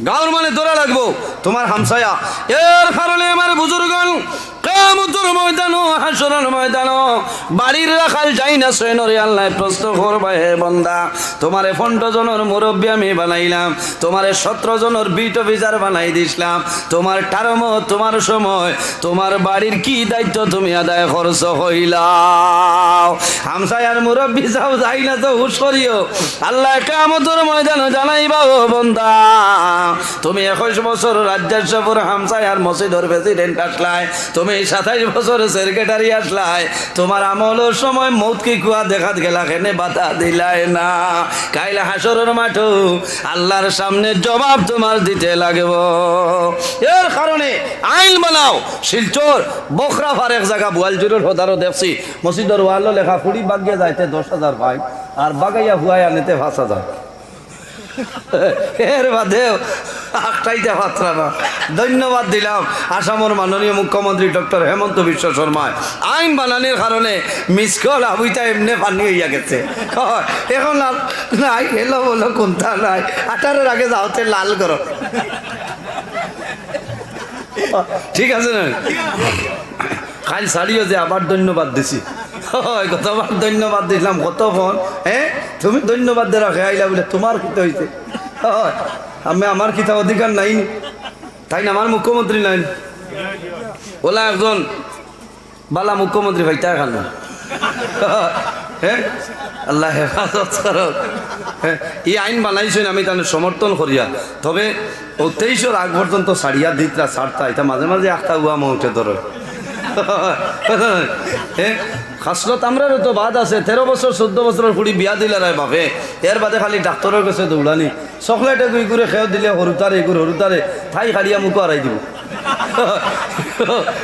গাঁওর মানে ধরা লাগবো। তোমার হামসায়া, এর কারণে আমার বুজুর্গণ, কিয়ামতর ময়দানো, হাশরর ময়দানো, বাড়ির রাখাল যাই না সৈনরে আল্লায় প্রশ্ন করবা, "হে বন্দা, তোমারে পনেরো জনর মুরব্বি আমি বানাইলাম, তোমারে সতেরো জনর বিট অফিসার বানাই দিছলাম, তোমার টার্ম, তোমার সময়, তোমার বাড়ির কি দায়িত্ব তুমি আদায় করছো কইলাও?" হামসায়ার মুরব্বি সাব যাই না তো হুশ করিও। আল্লায় কিয়ামতর ময়দানো জানাইবা, "ও বন্দা, তুমি একুশ বছর রাজ্জাক সাবর হামসায়ার মসজিদর প্রেসিডেন্ট আছলায়, তুমি সাতাইশ বছর সেক্রেটারি আসলায়, তুমার আমলর সময় মউত কি কুয়া দেখাত গেলা, কেনে বাধা দিলায় না? কাইল হাশরর মাঠো আল্লার সামনে জবাব তুমার দিতে লাগবো। এর কারণে আইন বানাও। শিলচর, বখরা ফারেক জাগা, বুয়ালজুরর হদারো দেখছি, মসজিদর ওয়ালো লেখা, কুড়ি ভাগিয়া যাইতে দশ হাজার পাই, আর বাগাইয়া হুয়াই আনিতে পাঁচ হাজার। এর বাদেও আটকাইতা পাররা না। ধন্যবাদ দিলাম আসামর মাননীয় মুখ্যমন্ত্রী ডক্টর হেমন্ত বিশ্ব শর্মায়। আইন বানানির কারণে মিস কল আবুইতা এমনে পানি অইয়া গেছে। অয়, এখন আর নাই, এলো বলো কোনটা নাই। আঠারোর আগে যাওতে লাল করো। ঠিক আছে না? কাইল ছাড়িও যে আবার ধন্যবাদ দিছি। অয়, গতবার ধন্যবাদ দিলাম, কত ফোন, হ্যাঁ? তুমি ধন্যবাদ দেওয়া খেয়ে আইলা বলে, তুমার কিতা অইছে? অয়, আমি আমার কিতা অধিকার নাই নি? তাইন আমার মুখ্যমন্ত্রী নাইন? ওলা একজন বালা মুখ্যমন্ত্রী পাইতা এখন। হ্যাঁ? আল্লায় হেফাজত করউক। হ্যাঁ? ই আইন বানাইছইন, আমি তানে সমর্থন করিয়ার। তবে অউ তেইশর আগ পর্যন্ত ছাড়িয়া দিতরা ছাড়তা, ইতা মাঝে মাঝে আখতা উয়া মৌতে ধরে। হ্যাঁ? খাসলত আমরারও তো বাদ আছে, তেরো বছর, চৌদ্দ বছরর কুড়ি বিয়া দিলার বাপে, এর বাদে খালি ডাক্তরর গেছে দৌড়ানি। চকলেট এগু ইগুরে খেয়ে দিলে হরুতারে, ইগুর হরুতারে, থাই কাড়িয়া মুখো হারাই দিব।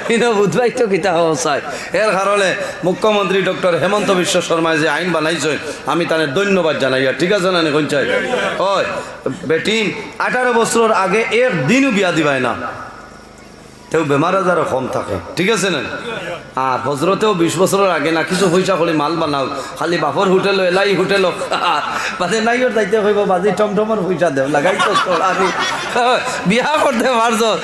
ইনো বুঝবাই তো কিতা হওয়া চাই। এর কারণে মুখ্যমন্ত্রী ডক্টর হেমন্ত বিশ্ব শর্মায় যে আইন বানাইছে, আমি তানে ধন্যবাদ জানাইয়ার। ঠিক আছে না নি, কোন চাই? অয়, বেটিন আঠারো বছরর আগে একদিনও বিয়া দিবায় না। তেউ বেমার আজারও কম থাকে, ঠিক আছে না? আর হজরতেও বিশ বছরর আগে না কিছু পয়সা করি মাল বানাও, খালি বাপর হোটেল, এলাই হোটেল, বাদে নাইওর যাইতে কইব, "বাজি টমটমর পয়সা দেও, লাগাই তো তোর আমি।" বিয়া করতে পারছো।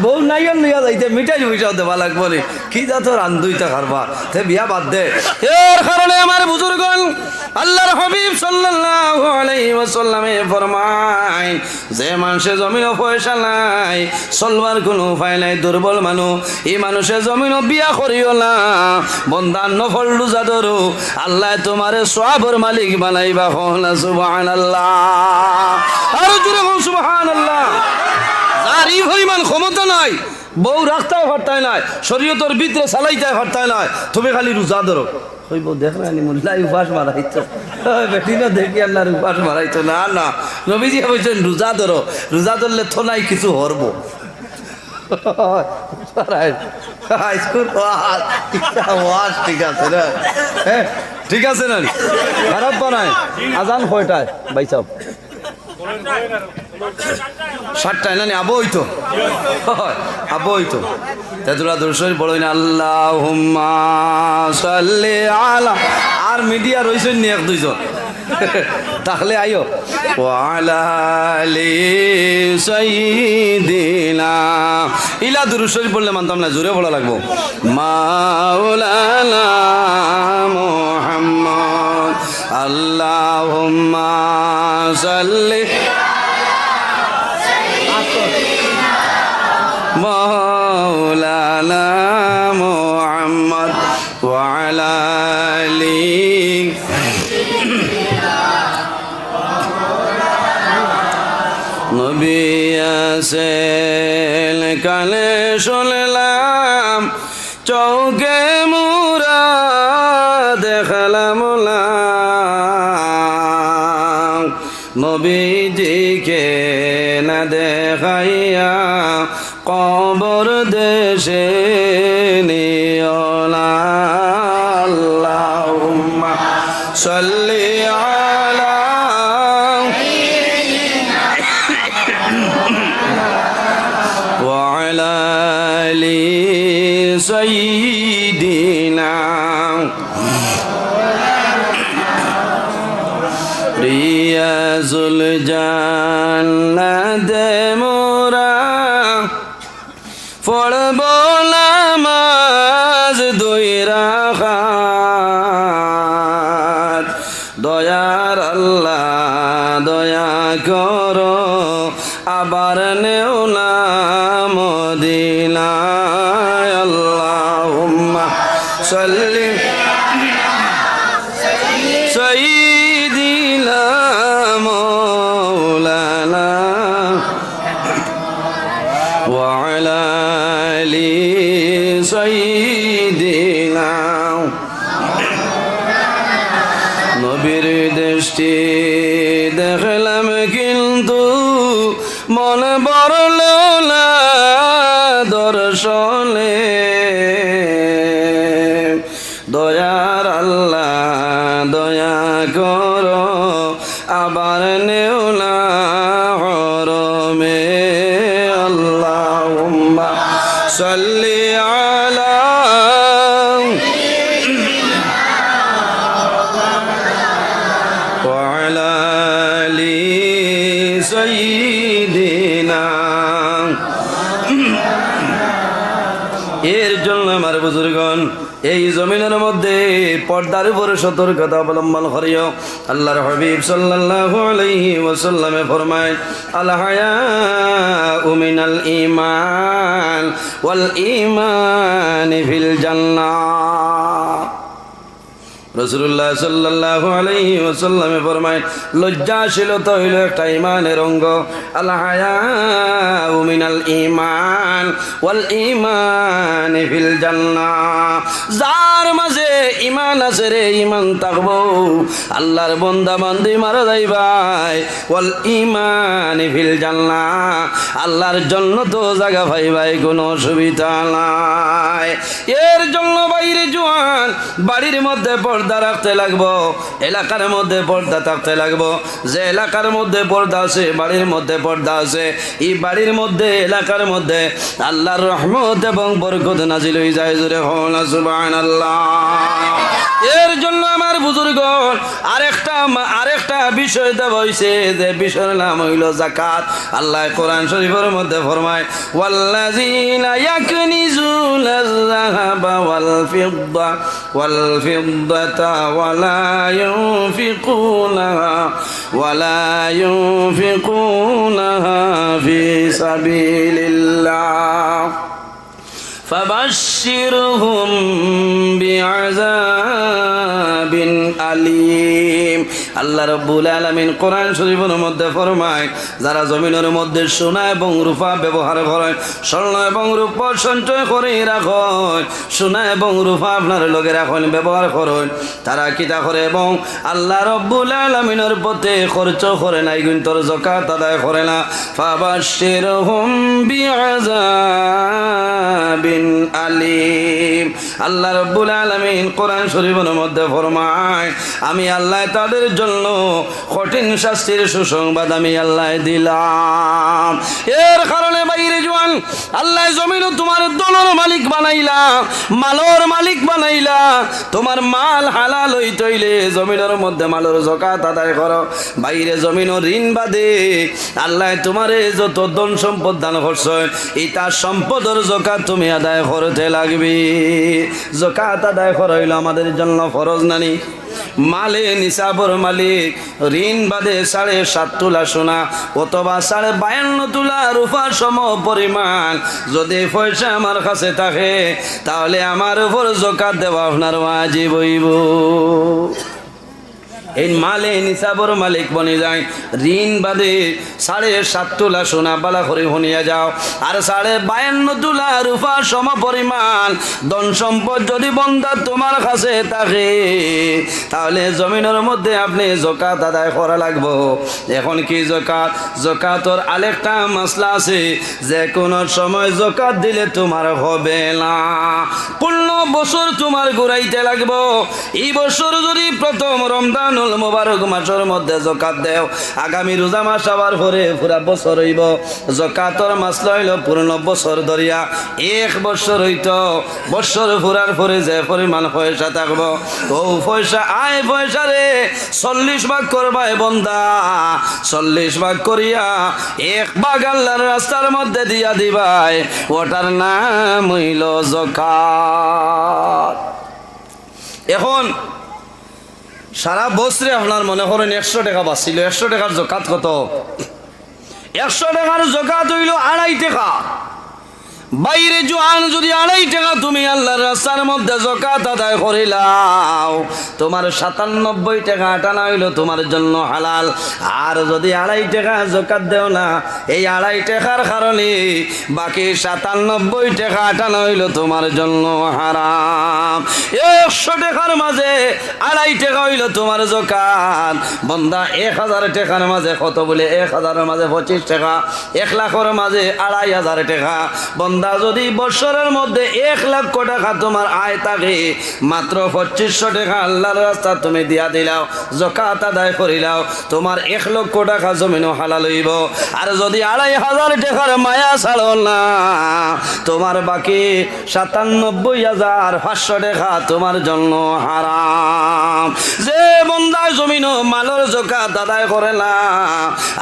বউ নাইওর লইয়া যাইতে মিঠাইর পয়সাও দেওয়া লাগবো নি। কি জাতর আন্দুইতা কারবার? তে বিয়া বাদ দে। এর কারণে আমার বুজুর্গণ, আল্লাহর হাবিব সাল্লাল্লাহু আলাইহি ওয়াসাল্লামে ফরমাইন, যে মানষে জমিনো পয়সা নাই, চলবার কুনু উপায় নাই, দুর্বল মানুষ, ই মানষে জমিনো বিয়া করিও না। বন্দা নফল রোজা ধরো, আল্লায় তুমারে সওয়াবর মালিক বানাইবা। কও না সুবহানাল্লাহ। আরো জোরে কও সুবহানাল্লাহ। যার ই পরিমাণ ক্ষমতা নাই, বউ রাখতায় পারতায় নায়, শরীয়তর ভিতরে চালাইতায় পারতায় নায়, তুমি খালি রোজা ধরো। কইব, "দেখ না নি, মোল্লায় উপাস মারাইতো।" ওই বেটিনও দেখি আল্লার উপাস মারাইতো। না, না, নবীজি কইছইন, "রোজা ধরো, রোজা ধরলে তো নাই কিছু হরবো।" আইজকুর ওয়াজ, ইটা ওয়াজ ঠিক আছে না? হ্যাঁ, ঠিক আছে না? খারাপ বানায়। আজান কয়টায়, ভাই সাহেব? সাতটায় না নি? আবো অইতো। অয়, আবো অইতো। তে তোরা দুরূদ শরীফ পড়ইন না, "আল্লাহুম্মা সাল্লি আলা।" আর মিডিয়া রইছইন নি এক দুইজন? তাইলে আইও। "ওয়া আলা আলি সাইয়্যিদিনা।" ইলা দুরূদ শরীফ পড়লে মানতাম না, জোরে পড়া লাগবো। "মাওলানা মুহাম্মদ।" আল্লাহুম্মা সাল্লি মাওলানা মুহাম্মদ ওয়া আলা আলি। নবী আছেন কানে শুনলাম, চউখে মুরা দেখলাম না, নবীজিকে না দেখাইয়া কবর দেশে নিও না। আল্লাহুম্মা সাল্লি আলা ওয়া আলা আলি সাইয়্যিদিনা। রিয়াজুল জান্নাতে মোরা পড়ব নামাজ দুই রাকাত। দয়ার আল্লাহ দয়া করো, আবার নেও না মদিনায়। আল্লাহুম্মা সাল্লি সাইয়্যিদিনা মাওলানা ওয়া আলা সাইয়্যিদিনা। নবীর দেশটি দেখলাম কিন্তু মন ভরল না দর্শনে। দয়ার আল্লাহ, দয়া করো, আবার নেও না হরমে। আল্লাহুম্মা সাল্লি আলা ওয়া আলা আলি সাইয়্যিদিনা। এর জন্য আমার বুজুর্গণ, এই জমিনের মধ্যে পর্দার উপরে সতর্কতা অবলম্বন করিও। আল্লাহর হাবিব সাল্লাল্লাহু আলাইহি ওয়াসাল্লামে ফরমায়, "আল হায়াউ মিনাল ঈমান, ওয়াল ঈমান ফিল জান্নাহ।" রাসূলুল্লাহ সাল্লাল্লাহু আলাইহি ওয়াসাল্লামে ফরমায়, "লজ্জাশীলতা হইল একটা ঈমানের অঙ্গ।" আল হায়াউ মিনাল ঈমান, ওয়াল ঈমান ফিল জান্নাহ। যার মাঝে ঈমান আছে রে, ঈমান থাকবো। আল্লাহর বন্দা বান্দি মারা যাইবায়, ওয়াল ঈমান ফিল জান্নাহ, আল্লাহর জন্নতো জাগা পাইবায়, কোনো অসুবিধা নাই। এর জন্য ভাইরে জোয়ান, বাড়ির মধ্যে পর্দা রাখতে লাগবো, এলাকার মধ্যে পর্দা থাকতে লাগবো। যে এলাকার মধ্যে পর্দা আছে, বাড়ির মধ্যে পর্দা আছে, এই বাড়ির মধ্যে, এলাকার মধ্যে আল্লাহর রহমত এবং বরকত নাজিল হয়ে যায়। জোরে কও না সুবহানাল্লাহ। এর জন্য আমার বুজুর্গণ, আরেকটা মা-, আরেকটা বিষয় দেওয়া হইছে, যে বিষয়ের নাম হইল যাকাত। আল্লাহ কোরআন শরীফের মধ্যে ফরমায়, "ওয়াল্লাযীনা ইয়াকনিজুনায যাহাবা ওয়াল ফিদ্দা, ওয়াল ফিদ্দাতা ওয়ালা ইউনফিকুনাহা, ওয়ালা ইউনফিকুনাহা ফি সাবিলিল্লাহ।" ফাবাশশিরহুম বিআযাবিন আলীম। আল্লাহ রাব্বুল আলামিন কোরআন শরীফের মধ্যে ফরমায়, যারা জমিনের মধ্যে সোনা এবং রূপা ব্যবহার করেন, স্বর্ণ এবং রূপা সঞ্চয় করে রাখেন, সোনা এবং রূপা আপনার লগে রাখেন, ব্যবহার করেন, তারা কিতা করে এবং আল্লাহ রাব্বুল আলামিনের পথে খরচ করে না, ইগুইন্তর যাকাত আদায় করে না। ফাবাশশিরহুম বিআযাবিন আলীম। আল্লাহ রাব্বুল আলামিন কোরআন শরীফের মধ্যে ফরমায়, "আমি আল্লাহ তাদের জন্য কঠিন শাস্তির সুসংবাদ আমি আল্লাহ দিলাম।" এর কারণে ভাইরে জোয়ান, আল্লাহ জমিনও তোমার ধনর মালিক বানাইলা, মালর মালিক বানাইলা। তোমার মাল হালাল হইতে হইলে জমিনের মধ্যে মালর যাকাত আদায় করো। ভাইরে জমিনও ঋণ বাদে আল্লাহ তোমারে যত ধন সম্পদ দান করছইন, ইতা সম্পদর যাকাত তুমি আদায় করতে লাগবে। যাকাত আদায় করা হইল আমাদের জন্য ফরজ নানি? মালে নিসাবর মালিক, ঋণ বাদে সাড়ে সাত তুলা সোনা অথবা সাড়ে বায়ান্ন তুলা রূপার সম পরিমাণ যদি পয়সা আমার কাছে থাকে, তাহলে আমার উপর যাকাত দেওয়া আপনার ওয়াজিব হইব। এই মালে নিসাবর মালিক বনি যায়। ঋণ বাদে সাড়ে সাত তুলা সোনা, বালা করি হুনিয়া যাও, আর সাড়ে বায়ান্ন তুলা রূপার সম পরিমাণ ধন সম্পদ যদি বন্দা তোমার কাছে থাকে, তাহলে জমিনের মধ্যে আপনি যাকাত আদায় করা লাগবো। এখন কি যাকাত? যাকাতর আরেকটা মাসলা আছে, যে কোনো সময় যাকাত দিলে তোমার হবে না, পূর্ণ বছর তোমার ঘুরাইতে লাগবো। এই বছর যদি প্রথম রমজানুল মোবারক মাসের মধ্যে যাকাত দেও, আগামী রোজা মাস আবার পরে পুরা বছর হইব। যাকাতর মাসলা হইল পূর্ণ বছর ধরিয়া এক বছর হইতো, বছর পুরার পরে যে পরিমাণ পয়সা থাকবো, ও পয়সা, আয় পয়সারে চল্লিশ ভাগ করবায় বন্দা, চল্লিশ ভাগ করিয়া এক ভাগ আল্লাহর রাস্তার মধ্যে দিয়া দিবায়, ওটার নাম হইল যাকাত। এখন সারা বছরে আপনার মনে করেন একশো টাকা বাঁচিল, একশো টাকার যাকাত কত? একশো টাকার যাকাত হইল আড়াই টাকা। ভাইরে জোয়ান, যুদি আড়াই টেকা তুমি আল্লার রাস্তার মধ্যে জকাত আদায় করিলাও, তুমার সাতানব্বই টেকা আটানা অইলো তুমার জন্য হালাল। আর যুদি আড়াই টেকা জকাত দেও না, এই আড়াই টেকার কারণে বাকি সাতানব্বই টেকা আটানা অইলো তুমার জন্য হারাম। একশো টেকার মাঝে আড়াই টেকা অইলো তুমার জকাত। বন্দা, এক হাজার টেকার মাঝে কত? বলে, এক হাজারর মাঝে পঁচিশ টেকা, এক লাখর মাঝে আড়াই হাজার টেকা। বন্দা, যুদি বছরর মধ্যে এক লক্ষ টেকা তুমার আয় থাকে, মাত্র পঁচিশশো টেকা আল্লার রাস্তাত তুমি দিয়া দিলাও, জকাত আদায় করিলাও, তুমার এক লক্ষ টেকা জমিনো হালাল অইবো। আর যুদি আড়াই হাজার টেকার মায়া ছাড়ো না, তুমার বাকি সাতানব্বই হাজার পাঁচশো টেকা তুমার জন্য হারাম। যে বন্দায় জমিনো মালর জকাত আদায় করে না,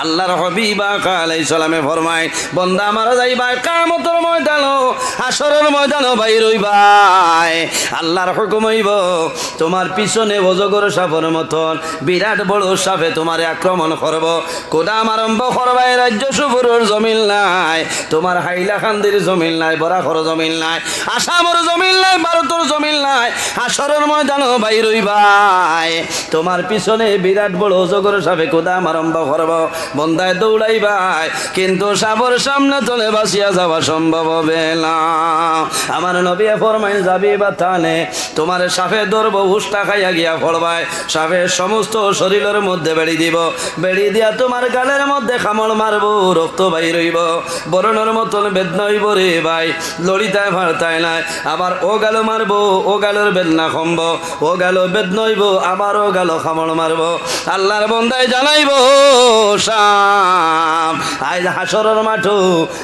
আল্লার হাবিব আকা আলাইহিস সালামে ফরমায়, বন্দা মারা যাইবায়, কিয়ামতর ময়দানো, হাশরর ময়দানো বাইর অইবায়। আল্লার হুকুম অইবো, তুমার পিছনে অজগর সাপর মতন বিরাট বড় সাপে তুমারে আক্রমণ করবো। কুদাম আরম্ভ করবায়, রাজ্য সুপুরর জমিন নাই, তুমার হাইলাকান্দির জমিন নাই, বরাকর জমিন নাই, আসামর জমিন নাই, ভারতর জমিন নাই, হাশরর ময়দানো বাইর অইবায়। তুমার পিছনে বিরাট বড় অজগর সাপে কুদাম আরম্ভ করবো, বন্দায় দৌড়াইবায়, কিন্তু সাপর সামনে তনে বাচিয়া যাওয়া সম্ভব হবে না। আমার নবী ফরমাইন, যাবি বা তানে, তুমারে সাপে ধরবো, হুশটা খাইয়া গিয়া পড়বায়, সাপে সমস্ত শরীরর মধ্যে বেড়ি দিবো, বেড়ি দিয়া তুমার গালর মধ্যে কামড় মারবো, রক্ত বাইর অইবো, বরণর মতন বেদনা অইবো রে ভাই, লড়িতায় পারতায় নায়। আবার অউ গালো মারবো, অউ গালর বেদনা কমবো, অউ গালো বেদনা অইবো, আবার অউ গালো কামড় মারবো। আল্লার বন্দায় জানাইবো, সাপ, আইজ হাশরর মাঠো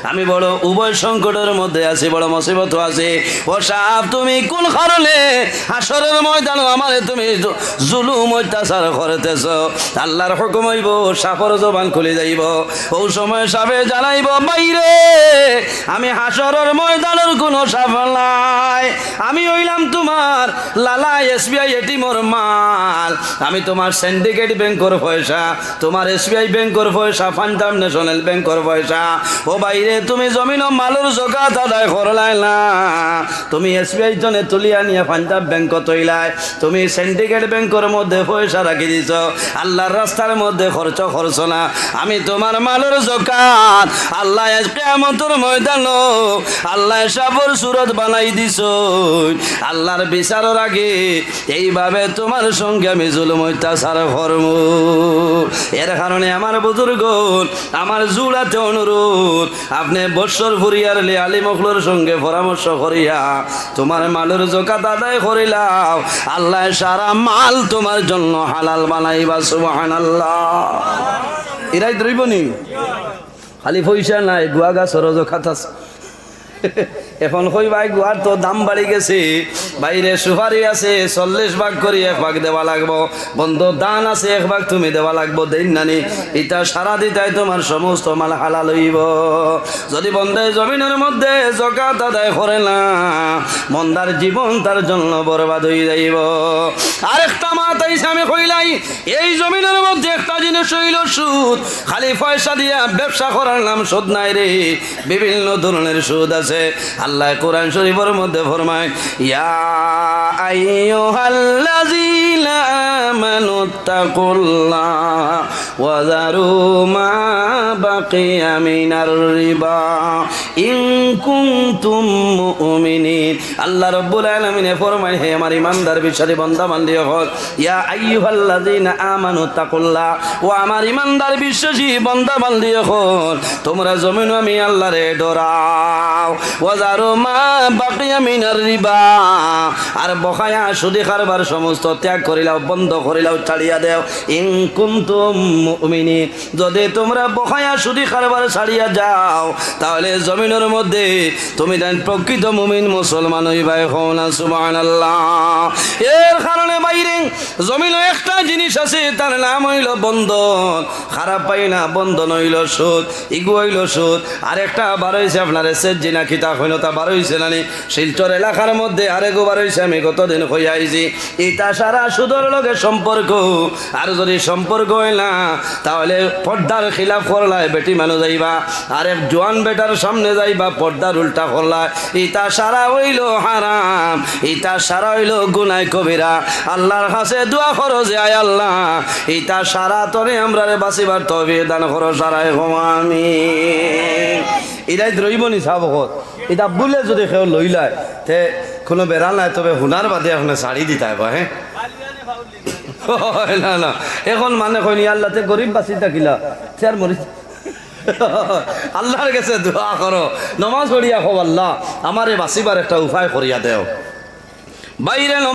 আমি বড় উভয় সংকটর মধ্যে আছি, বড় মুসিবতো আছি। ও সাপ, তুমি কুন কারণে হাশরর ময়দানো আমারে তুমি জু-, জুলুম অত্যাচার করতেছো? আল্লার হুকুম অইবো, সাপর জবান খুলি যাইবো। অউ সময় সাপে জানাইবো, ভাইরে, আমি হাশরর ময়দানর কুনু সাপ নায়, আমি অইলাম তুমার লালা এসবিআই এটিএমর মাল, আমি তুমার সিন্ডিকেট ব্যাংকর পয়সা, তুমার এসবিআই ব্যাংকর পয়সা, পাঞ্জাব ন্যাশনাল ব্যাংকর পয়সা। ও ভাইরে, তুমি জমিনো মালর জকাত আদায় করলায় না, তুমি এসবিআই তনে তুলিয়া নিয়া পাঞ্জাব ব্যাংকো থইলায়, তুমি সিন্ডিকেট ব্যাংকর মধ্যে পয়সা রাখি দিছো, আল্লার রাস্তার মধ্যে খরচ করছো না। আমি তুমার মালর জকাত, আল্লায় আইজ কিয়ামতর ময়দানো আল্লায় সাপর সুরত বানাই দিছইন। আল্লার বিচারর আগে এইভাবে তুমার সঙ্গে আমি জুলুম অত্যাচার করমু। এর কারণে আমার বুজুর্গন, আমার জুড়াতে অনুরোধ, আপনে বৎসর ফুরিয়ারলে আলিম অকলর সঙ্গে পরামর্শ করিয়া তুমার মালর জকাত আদায় করিলাও, আল্লায় সারা মাল তুমার জন্য হালাল বানাইবা। সুবহানাল্লাহ। ইরাই দরিবনি? খালি পয়সা নাই, গুয়া গাছর জকাত আছে। এখন কইবায়, গুয়ার তো দাম বাড়ি গেছে, ভাইরে সুপারি আছে, চল্লিশ ভাগ করি এক ভাগ দেওয়া লাগবো। বন্দো, ধান আছে, এক ভাগ তুমি দেওয়া লাগবো, দেইন নানি? ইতা সারা দিতায় তুমার সমস্ত মাল হালাল অইবো। যুদি বন্দায় জমিনর মধ্যে জকাত আদায় করে না, বন্দার জীবন তার জন্য বরবাদ অই যাইবো। আরেকটা মাত আইছে, আমি কইলাই, এই জমিনর মধ্যে একটা জিনিস অইলো সুদ। খালি পয়সা দিয়া ব্যবসা করার নাম সুদ নায় রে, বিভিন্ন ধরনের সুদ আছে। আল্লায় কোরআন শরীফর মধ্যে ফরমায়, ইয়া আইয়ুহাল্লাযীনা আমানুত্তাকুল্লাহা ওয়া যারু মা বাকিয়া মিনার রিবা ইন কুনতুম মুমিনিন। আল্লাহ রাব্বুল আলামিনে ফরমায়, হে আমার ইমানদার বিশ্বাসী বান্দা বান্দি অকল, ইয়া আইয়ুহাল্লাযীনা আমানুত্তাকুল্লাহ, ও আমার ইমানদার বিশ্বাসী বান্দা বান্দি অকল, তুমরা জমিনো আমি আল্লারে ডরাও। ওয়া যারু মা বাকিয়া মিনার রিবা, আর বকায়া সুদি কারবার সমস্ত ত্যাগ করিলাও, বন্ধ করিলাও, ছাড়িয়া দেও। ইন কুনতুম মুমিনিন, যুদি তুমরা বকায়া সুদি কারবার ছাড়িয়া যাও, তাহলে জমিনর মধ্যে তুমি তাইন প্রকৃত মুমিন মুসলমান অইবায়। কও না সুবহানাল্লাহ। এর কারণে বাইরে জমিনো একটা জিনিস আছে, তার নাম অইলো বন্ধন। খারাপ পাই না, বন্ধন অইলো সুদ, ইগু অইলো সুদ। আরেকটা বার অইছে আপনারে সেজ্জি না কিতা কইন, তা বার অইছে না নি? শিলচর এলাকার মধ্যে আরেকগু বার অইছে, আমি গতদিন কইয়া আইছি। ইতা সারা সুদর লগে সম্পর্ক। আর যদি সম্পর্ক অয় না, তাহলে পর্দার খিলাফ করলায় বেটি মানুষ যাইবা, আরেক জোয়ান বেটার সামনে যাইবা, পর্দার উল্টা করলায়। ইতা সারা অইলো হারাম, ইতা সারা অইলো গুনায় কবিরা। আল্লাহর কাছে দোয়া করো যে, "আয় আল্লাহ, ইতা সারা তনে আমরারে বাঁচিবার তৌফিক দান করো, সারায় কও আমিন।" ইরাইত রইবো নি সাব অকল। ইতা বুলে যদি কেউ লইলায়, তে কুনু বেড়া নাই, তবে হুনার বাদে অখনে ছাড়ি দিতায় বা, হ্যাঁ? না, না। অখন মানে কইন, "ইয়া আল্লাহ, তে গরিব বাঁচি থাকিলা, তে আর মরি।" আল্লাহর কাছে দোয়া করো, নমাজ পড়িয়া কও, "আল্লাহ, আমারে বাঁচিবার একটা উপায় করিয়া দেও।" বাইরে